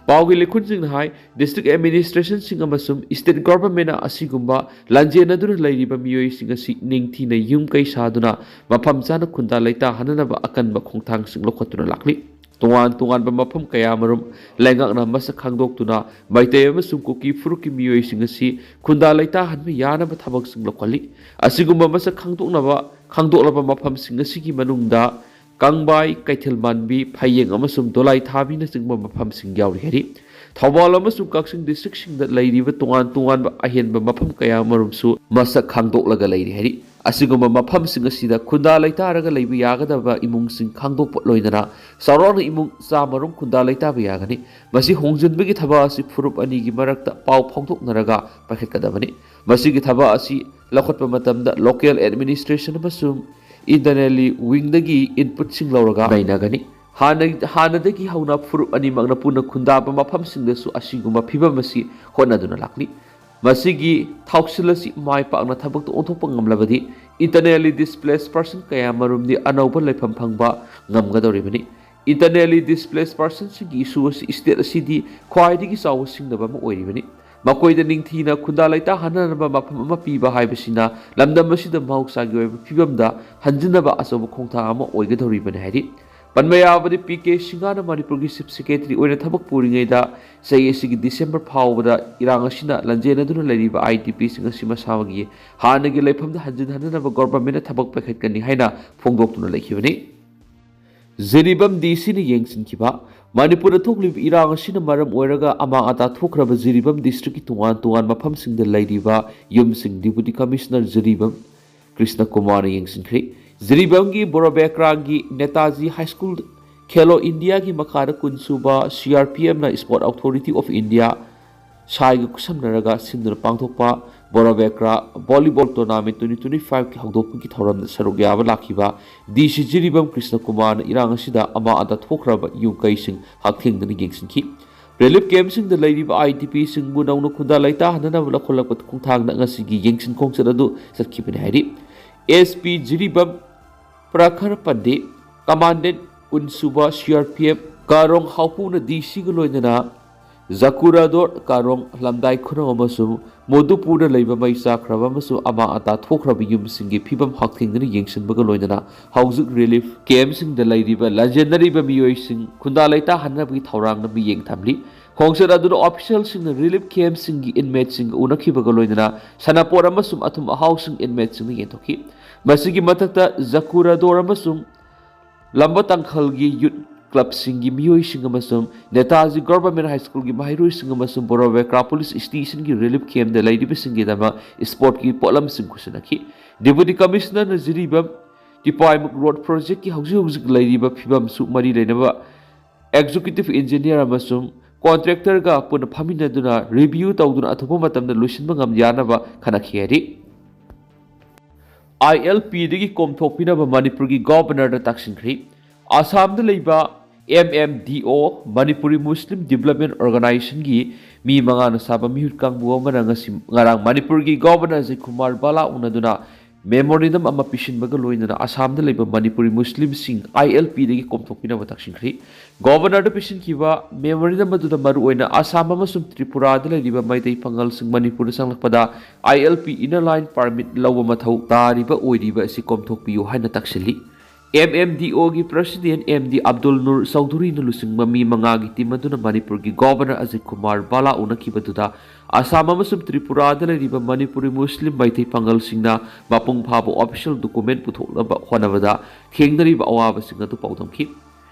ꯄꯥꯎꯒꯤ ꯂꯤꯈꯨꯟꯁꯤꯡꯅ ꯍꯥꯏ, ꯗꯤꯁꯇ꯭ꯔꯤꯛ ꯑꯦꯗꯃꯤꯅꯤꯁꯇ꯭ꯔꯦꯁꯟꯁꯤꯡ ꯑꯃꯁꯨꯡ ꯁ꯭ꯇꯦꯠ ꯒꯚꯔꯟꯃꯦꯟꯠꯅ ꯑꯁꯤꯒꯨꯝꯕ ꯂꯥꯟꯖꯦꯟꯅꯗꯨꯅ ꯂꯩꯔꯤꯕ ꯃꯤꯑꯣꯏꯁꯤꯡ ꯑꯁꯤ ꯅꯤꯡꯊꯤꯅ ꯌꯨꯝ ꯀꯩ ꯁꯥꯗꯨꯅ ꯃꯐꯝ ꯆꯥꯅ ꯈꯨꯟꯗꯥ ꯂꯩꯇꯥꯍꯟꯅꯅꯕ ꯑꯀꯟꯕ ꯈꯣꯡꯊꯥꯡꯁꯤꯡ ꯂꯧꯈꯠꯇꯨꯅ ꯂꯥꯛꯂꯤ꯫ ꯇꯣꯉꯥꯟ ꯇꯣꯉꯥꯟꯕ ꯃꯐꯝ ꯀꯌꯥꯃꯔꯨꯝ ꯂꯩꯉꯥꯛꯅ ꯃꯁꯛ ꯈꯪꯗꯣꯛꯇꯨꯅ ꯃꯩꯇꯩ ꯑꯃꯁꯨꯡ ꯀꯨꯀꯤ ꯐꯨꯔꯨꯞꯀꯤ ꯃꯤꯑꯣꯏꯁꯤꯡ ꯑꯁꯤ ꯈꯨꯟꯗꯥ ꯂꯩꯇꯥꯍꯟꯕ ꯌꯥꯅꯕ ꯊꯕꯛꯁꯤꯡ ꯂꯧꯈꯠꯂꯤ꯫ ꯑꯁꯤꯒꯨꯝꯕ ꯃꯁꯛ ꯈꯪꯗꯣꯛꯅꯕ, ꯈꯪꯗꯣꯛꯂꯕ ꯃꯐꯝꯁꯤꯡ ꯑꯁꯤꯒꯤ ꯃꯅꯨꯡꯗ ꯀꯪꯕꯥꯏ, ꯀꯩꯊꯦꯜ ꯃꯥꯟꯕꯤ, ꯐꯌꯦꯡ ꯑꯃꯁꯨꯡ ꯗꯣꯂꯥꯏ ꯊꯥꯕꯤꯅꯆꯤꯡꯕ ꯃꯐꯝꯁꯤꯡ ꯌꯥꯎꯔꯤ ꯍꯥꯏꯔꯤ꯫ ꯊꯧꯕꯥꯜ ꯑꯃꯁꯨꯡ ꯀꯛꯆꯤꯡ ꯗꯤꯁꯇ꯭ꯔꯤꯛꯁꯤꯡꯗ ꯂꯩꯔꯤꯕ ꯇꯣꯉꯥꯟ ꯇꯣꯉꯥꯟꯕ ꯑꯍꯦꯟꯕ ꯃꯐꯝ ꯀꯌꯥꯃꯔꯨꯝꯁꯨ ꯃꯁꯛ ꯈꯪꯗꯣꯛꯂꯒ ꯂꯩꯔꯤ ꯍꯥꯏꯔꯤ꯫ ꯑꯁꯤꯒꯨꯝꯕ ꯃꯐꯝꯁꯤꯡ ꯑꯁꯤꯗ ꯈꯨꯟꯗꯥ ꯂꯩꯇꯥꯔꯒ ꯂꯩꯕ ꯌꯥꯒꯗꯕ ꯏꯃꯨꯡꯁꯤꯡ ꯈꯪꯗꯣꯛꯄ ꯂꯣꯏꯅꯅ ꯆꯥꯎꯔꯥꯛꯅ ꯏꯃꯨꯡ ꯆꯥꯝꯃ ꯔꯣꯝ ꯈꯨꯟꯗꯥ ꯂꯩꯇꯥꯕ ꯌꯥꯒꯅꯤ꯫ ꯃꯁꯤ ꯍꯣꯡꯖꯤꯟꯕꯒꯤ ꯊꯕꯛ ꯑꯁꯤ ꯐꯨꯔꯨꯞ ꯑꯅꯤꯒꯤ ꯃꯔꯛꯇ ꯄꯥꯎ ꯐꯥꯎꯗꯣꯛꯅꯔꯒ ꯄꯥꯏꯈꯠꯀꯗꯕꯅꯤ꯫ ꯃꯁꯤꯒꯤ ꯊꯕꯛ ꯑꯁꯤ ꯂꯧꯈꯠꯄ ꯃꯇꯝꯗ local administration ꯑꯃꯁꯨꯡ internally wingꯗꯒꯤ inputꯁꯤꯡ ꯂꯧꯔꯒ ꯅꯩꯅꯒꯅꯤ꯫ ꯍꯥꯟꯅ-, ꯍꯥꯟꯅꯗꯒꯤ ꯍꯧꯅ ꯐꯨꯔꯨꯞ ꯑꯅꯤꯃꯛꯅ ꯄꯨꯟꯅ ꯈꯨꯟꯗꯥꯕ ꯃꯐꯝꯁꯤꯡꯗꯁꯨ ꯑꯁꯤꯒꯨꯝꯕ ꯐꯤꯕꯝ ꯑꯁꯤ ꯍꯣꯠꯅꯗꯨꯅ ꯂꯥꯛꯂꯤ꯫ ꯃꯁꯤꯒꯤ ꯊꯧꯁꯤꯜ ꯑꯁꯤ ꯃꯥꯏ ꯄꯥꯛꯅ ꯊꯕꯛꯇ ꯑꯣꯟꯊꯣꯛꯄ ꯉꯝꯂꯕꯗꯤ internally displaced person ꯀꯌꯥ ꯃꯔꯨꯝꯗꯤ ꯑꯅꯧꯕ ꯂꯩꯐꯝ ꯐꯪꯕ ꯉꯝꯒꯗꯧꯔꯤꯕꯅꯤ꯫ Internally displaced personꯁꯤꯡꯒꯤ issue ꯑꯁꯤ state ꯑꯁꯤꯗꯤ ꯈ꯭ꯋꯥꯏꯗꯒꯤ ꯆꯥꯎꯕ ꯁꯤꯡꯅꯕ ꯑꯃ ꯑꯣꯏꯔꯤꯕꯅꯤ꯫ ꯃꯈꯣꯏꯗ ꯅꯤꯡꯊꯤꯅ ꯈꯨꯟꯗꯥ ꯂꯩꯇꯥꯍꯟꯅꯅꯕ ꯃꯐꯝ ꯑꯃ ꯄꯤꯕ ꯍꯥꯏꯕꯁꯤꯅ ꯂꯝꯗꯝ ꯑꯁꯤꯗ ꯃꯍꯧꯁꯥꯒꯤ ꯑꯣꯏꯕ ꯐꯤꯕꯝꯗ ꯍꯟꯖꯤꯟꯅꯕ ꯑꯆꯧꯕ ꯈꯣꯡꯊꯥꯡ ꯑꯃ ꯑꯣꯏꯒꯗꯧꯔꯤꯕꯅꯤ ꯍꯥꯏꯔꯤ꯫ ꯄꯟꯕ ꯌꯥꯕꯗꯤ, ꯄꯤ ꯀꯦ ꯁꯤꯡꯍꯅ ꯃꯅꯤꯄꯨꯔꯒꯤ Chief Secretary ꯑꯣꯏꯅ ꯊꯕꯛ ꯄꯨꯔꯤꯉꯩꯗ ꯆꯍꯤ ꯑꯁꯤꯒꯤ December ꯐꯥꯎꯕꯗ ꯏꯔꯥꯡ ꯑꯁꯤꯅ ꯂꯥꯟꯖꯦꯟꯅꯗꯨꯅ ꯂꯩꯔꯤꯕ IDPꯁꯤꯡ ꯑꯁꯤ ꯃꯁꯥꯒꯤ ꯍꯥꯟꯅꯒꯤ ꯂꯩꯐꯝꯗ ꯍꯟꯖꯤꯟꯍꯟꯅꯅꯕ governmentꯅ ꯊꯕꯛ ꯄꯥꯏꯈꯠꯀꯅꯤ ꯍꯥꯏꯅ ꯐꯣꯡꯗꯣꯛꯇꯨꯅ ꯂꯩꯈꯤꯕꯅꯤ꯫ ꯖꯤꯔꯤꯕꯥꯝ DCꯅ ꯌꯦꯡꯁꯤꯟꯈꯤꯕ꯫ ꯃꯅꯤꯄꯨꯔꯗ ꯊꯣꯛꯂꯤꯕ ꯏꯔꯥꯡ ꯑꯁꯤꯅ ꯃꯔꯝ ꯑꯣꯏꯔꯒ ꯑꯃꯥꯡ ꯑꯇꯥ ꯊꯣꯛꯈ꯭ꯔꯕ ꯖꯤꯔꯤꯕꯥꯝ districtꯀꯤ ꯇꯣꯉꯥꯟ ꯇꯣꯉꯥꯟ ꯃꯐꯝꯁꯤꯡꯗ ꯂꯩꯔꯤꯕ ꯌꯨꯝꯁꯤꯡ Deputy Commissioner ꯖꯤꯔꯤꯕꯥꯝ ꯀ꯭ꯔꯤꯁꯅ ꯀꯨꯃꯥꯔꯅ ꯌꯦꯡꯁꯤꯟꯈ꯭ꯔꯦ꯫ ꯖꯤꯔꯤꯕꯥꯝꯒꯤ ꯕꯣꯔꯣꯕꯦꯀ꯭ꯔꯥꯒꯤ ꯅꯦꯇꯥꯖꯤ High School ꯈꯦꯂꯣ ꯏꯟꯗꯤꯌꯥꯒꯤ ꯃꯈꯥꯗ ꯀꯨꯟ ꯁꯨꯕ CRPFꯅ Sport Authority of India, ꯁꯥꯏꯒ ꯈꯨꯠꯁꯝꯅꯔꯒ ꯁꯤꯟꯗꯨꯅ ꯄꯥꯡꯊꯣꯛꯄ ꯕꯣꯔꯣꯕꯦꯀ꯭ꯔꯥ volleyball tournament twenty twenty fiveꯀꯤ ꯍꯧꯗꯣꯛꯄꯒꯤ ꯊꯧꯔꯝꯗ ꯁꯔꯨꯛ ꯌꯥꯕ ꯂꯥꯛꯈꯤꯕ DC ꯖꯤꯔꯤꯕꯥꯝ ꯀ꯭ꯔꯤꯁꯅ ꯀꯨꯃꯥꯔꯅ ꯏꯔꯥꯡ ꯑꯁꯤꯗ ꯑꯃꯥ ꯑꯇꯥ ꯊꯣꯛꯈ꯭ꯔꯕ ꯌꯨꯝ ꯀꯩꯁꯤꯡ ꯍꯛꯊꯦꯡꯅꯅ ꯌꯦꯡꯁꯤꯟꯈꯤ꯫ Relief campꯁꯤꯡꯗ ꯂꯩꯔꯤꯕ IDPꯁꯤꯡꯕꯨ ꯅꯧꯅ ꯈꯨꯟꯗꯥ ꯂꯩꯇꯥꯍꯟꯅꯅꯕ ꯂꯧꯈꯠꯂꯛꯄ ꯈꯣꯡꯊꯥꯡꯗ ꯉꯁꯤꯒꯤ ꯌꯦꯡꯁꯤꯟ ꯈꯣꯡꯆꯠ ꯑꯗꯨ ꯆꯠꯈꯤꯕꯅꯤ ꯍꯥꯏꯔꯤ꯫ SP ꯖꯤꯔꯤꯕꯥꯝ ꯄ꯭ꯔꯈꯔ ꯄꯟꯗꯤꯠ, Commandant ꯀꯨꯟ ꯁꯨꯕ CRPF ꯀꯥꯔꯣꯡ ꯍꯥꯎꯄꯨꯅ DCꯒ ꯂꯣꯏꯅꯅ ꯖꯀꯨꯔꯥꯗꯣꯔ, ꯀꯥꯔꯣꯡ, ꯂꯝꯗꯥꯏ ꯈꯨꯅꯧ ꯑꯃꯁꯨꯡ ꯃꯣꯗꯨꯄꯨꯔꯗ ꯂꯩꯕ ꯃꯩ ꯆꯥꯛꯈ꯭ꯔꯕ ꯑꯃꯁꯨꯡ ꯑꯃꯥ ꯑꯇꯥ ꯊꯣꯛꯈ꯭ꯔꯕ ꯌꯨꯝꯁꯤꯡꯒꯤ ꯐꯤꯕꯝ ꯍꯛꯊꯦꯡꯅꯅ ꯌꯦꯡꯁꯤꯟꯕꯒ ꯂꯣꯏꯅꯅ ꯍꯧꯖꯤꯛ relief campꯁꯤꯡꯗ ꯂꯩꯔꯤꯕ ꯂꯥꯟꯖꯦꯟꯅꯔꯤꯕ ꯃꯤꯑꯣꯏꯁꯤꯡ ꯈꯨꯟꯗꯥ ꯂꯩꯇꯥꯍꯟꯅꯕꯒꯤ ꯊꯧꯔꯥꯡꯅ ꯃꯤꯠꯌꯦꯡ ꯊꯝꯂꯤ꯫ ꯈꯣꯡꯆꯠ ꯑꯗꯨꯗ officialꯁꯤꯡꯅ relief campꯁꯤꯡꯒꯤ inmateꯁꯤꯡꯒ ꯎꯅꯈꯤꯕꯒ ꯂꯣꯏꯅꯅ ꯁꯥꯟꯅꯄꯣꯠ ꯑꯃꯁꯨꯡ ꯑꯊꯨꯝ ꯑꯍꯥꯎꯁꯤꯡ inmateꯁꯤꯡꯗ ꯌꯦꯟꯊꯣꯛꯈꯤ꯫ ꯃꯁꯤꯒꯤ ꯃꯊꯛꯇ ꯖꯀꯨꯔꯥꯗꯣꯔ ꯑꯃꯁꯨꯡ ꯂꯝꯕ ꯇꯪꯈꯜꯒꯤ youth clubꯁꯤꯡꯒꯤ ꯃꯤꯑꯣꯏꯁꯤꯡ ꯑꯃꯁꯨꯡ ꯅꯦꯇꯥꯖꯤ Government High Schoolꯒꯤ ꯃꯍꯩꯔꯣꯏꯁꯤꯡ ꯑꯃꯁꯨꯡ ꯕꯣꯔꯣꯕꯦꯀ꯭ꯔꯥ Police Stationꯒꯤ relief campꯗ ꯂꯩꯔꯤꯕꯁꯤꯡꯒꯤꯗꯃꯛ sportꯀꯤ ꯄꯣꯠꯂꯝꯁꯤꯡ ꯈꯨꯠꯁꯤꯟꯅꯈꯤ꯫ Deputy Commissionerꯅ ꯖꯤꯔꯤꯕꯥꯝ ꯇꯤꯄꯥꯏꯃꯨꯛ ꯔꯣꯗ ꯄ꯭ꯔꯣꯖꯦꯛꯀꯤ ꯍꯧꯖꯤꯛ ꯍꯧꯖꯤꯛ ꯂꯩꯔꯤꯕ ꯐꯤꯕꯝꯁꯨ ꯃꯔꯤ ꯂꯩꯅꯕ Executive Engineer ꯑꯃꯁꯨꯡ Contractorꯒ ꯄꯨꯟꯅ ꯐꯝꯃꯤꯟꯅꯗꯨꯅ ꯔꯤꯚꯤꯌꯨ ꯇꯧꯗꯨꯅ ꯑꯊꯨꯕ ꯃꯇꯝꯗ ꯂꯣꯏꯁꯤꯟꯕ ꯉꯝ ꯌꯥꯅꯕ ꯈꯟꯅꯈꯤ ꯍꯥꯏꯔꯤ꯫ ILPꯗꯒꯤ ꯀꯣꯝꯊꯣꯛꯄꯤꯅꯕ ꯃꯅꯤꯄꯨꯔꯒꯤ Governorꯗ ꯇꯥꯛꯁꯤꯟꯈ꯭ꯔꯤ꯫ ꯑꯁꯥꯝꯗ ꯂꯩꯕ MMDO, ꯃꯅꯤꯄꯨꯔꯤ ꯃꯨꯁꯂꯤꯝ ꯗꯤꯕꯦꯂꯞꯃꯦꯟ ꯑꯣꯔꯒꯅꯥꯏꯖꯦꯁꯟꯒꯤ ꯃꯤ ꯃꯉꯥꯅ ꯁꯥꯕ ꯃꯤꯍꯨꯠ ꯀꯥꯡꯕꯨ ꯑꯃꯅ ꯉꯁꯤ, ꯉꯔꯥꯡ ꯃꯅꯤꯄꯨꯔꯒꯤ Governor ꯑꯖꯌ ꯀꯨꯃꯥꯔ ꯕꯥꯂꯥ ꯎꯅꯗꯨꯅ memorandum ꯑꯃ ꯄꯤꯁꯤꯟꯕꯒ ꯂꯣꯏꯅꯅ ꯑꯁꯥꯝꯗ ꯂꯩꯕ ꯃꯅꯤꯄꯨꯔꯤ ꯃꯨꯁꯂꯤꯝꯁꯤꯡ ILPꯗꯒꯤ ꯀꯣꯝꯊꯣꯛꯄꯤꯅꯕ ꯇꯥꯛꯁꯤꯟꯈ꯭ꯔꯤ꯫ Governorꯗ ꯄꯤꯁꯤꯟꯈꯤꯕ memorandum ꯑꯗꯨꯗ ꯃꯔꯨꯑꯣꯏꯅ ꯑꯁꯥꯝ ꯑꯃꯁꯨꯡ ꯇ꯭ꯔꯤꯄꯨꯔꯥꯗ ꯂꯩꯔꯤꯕ ꯃꯩꯇꯩ ꯄꯥꯉꯜꯁꯤꯡ ꯃꯅꯤꯄꯨꯔꯗ ꯆꯪꯂꯛꯄꯗ ILP Inner Line Permit ꯂꯧꯕ ꯃꯊꯧ ꯇꯥꯔꯤꯕ ꯑꯣꯏꯔꯤꯕ ꯑꯁꯤ ꯀꯣꯝꯊꯣꯛꯄꯤꯌꯨ ꯍꯥꯏꯅ ꯇꯥꯛꯁꯤꯜꯂꯤ꯫ MMDOꯒꯤ President MD ꯑꯕꯗꯨꯜ ꯅꯨꯔ ꯆꯧꯙꯨꯔꯤꯅ ꯂꯨꯆꯤꯡꯕ ꯃꯤ ꯃꯉꯥꯒꯤ team ꯑꯗꯨꯅ ꯃꯅꯤꯄꯨꯔꯒꯤ Governor ꯑꯖꯌ ꯀꯨꯃꯥꯔ ꯕꯥꯂꯥ ꯎꯅꯈꯤꯕꯗꯨꯗ ꯑꯁꯥꯝ ꯑꯃꯁꯨꯡ ꯇ꯭ꯔꯤꯄꯨꯔꯥꯗ ꯂꯩꯔꯤꯕ ꯃꯅꯤꯄꯨꯔꯤ ꯃꯨꯁꯂꯤꯝ ꯃꯩꯇꯩ ꯄꯥꯉꯜꯁꯤꯡꯅ ꯃꯄꯨꯡ ꯐꯥꯕ official document ꯄꯨꯊꯣꯛꯅꯕ ꯍꯣꯠꯅꯕꯗ ꯊꯦꯡꯅꯔꯤꯕ ꯑꯋꯥꯕꯁꯤꯡ ꯑꯗꯨ ꯄꯥꯎꯗꯝꯈꯤ꯫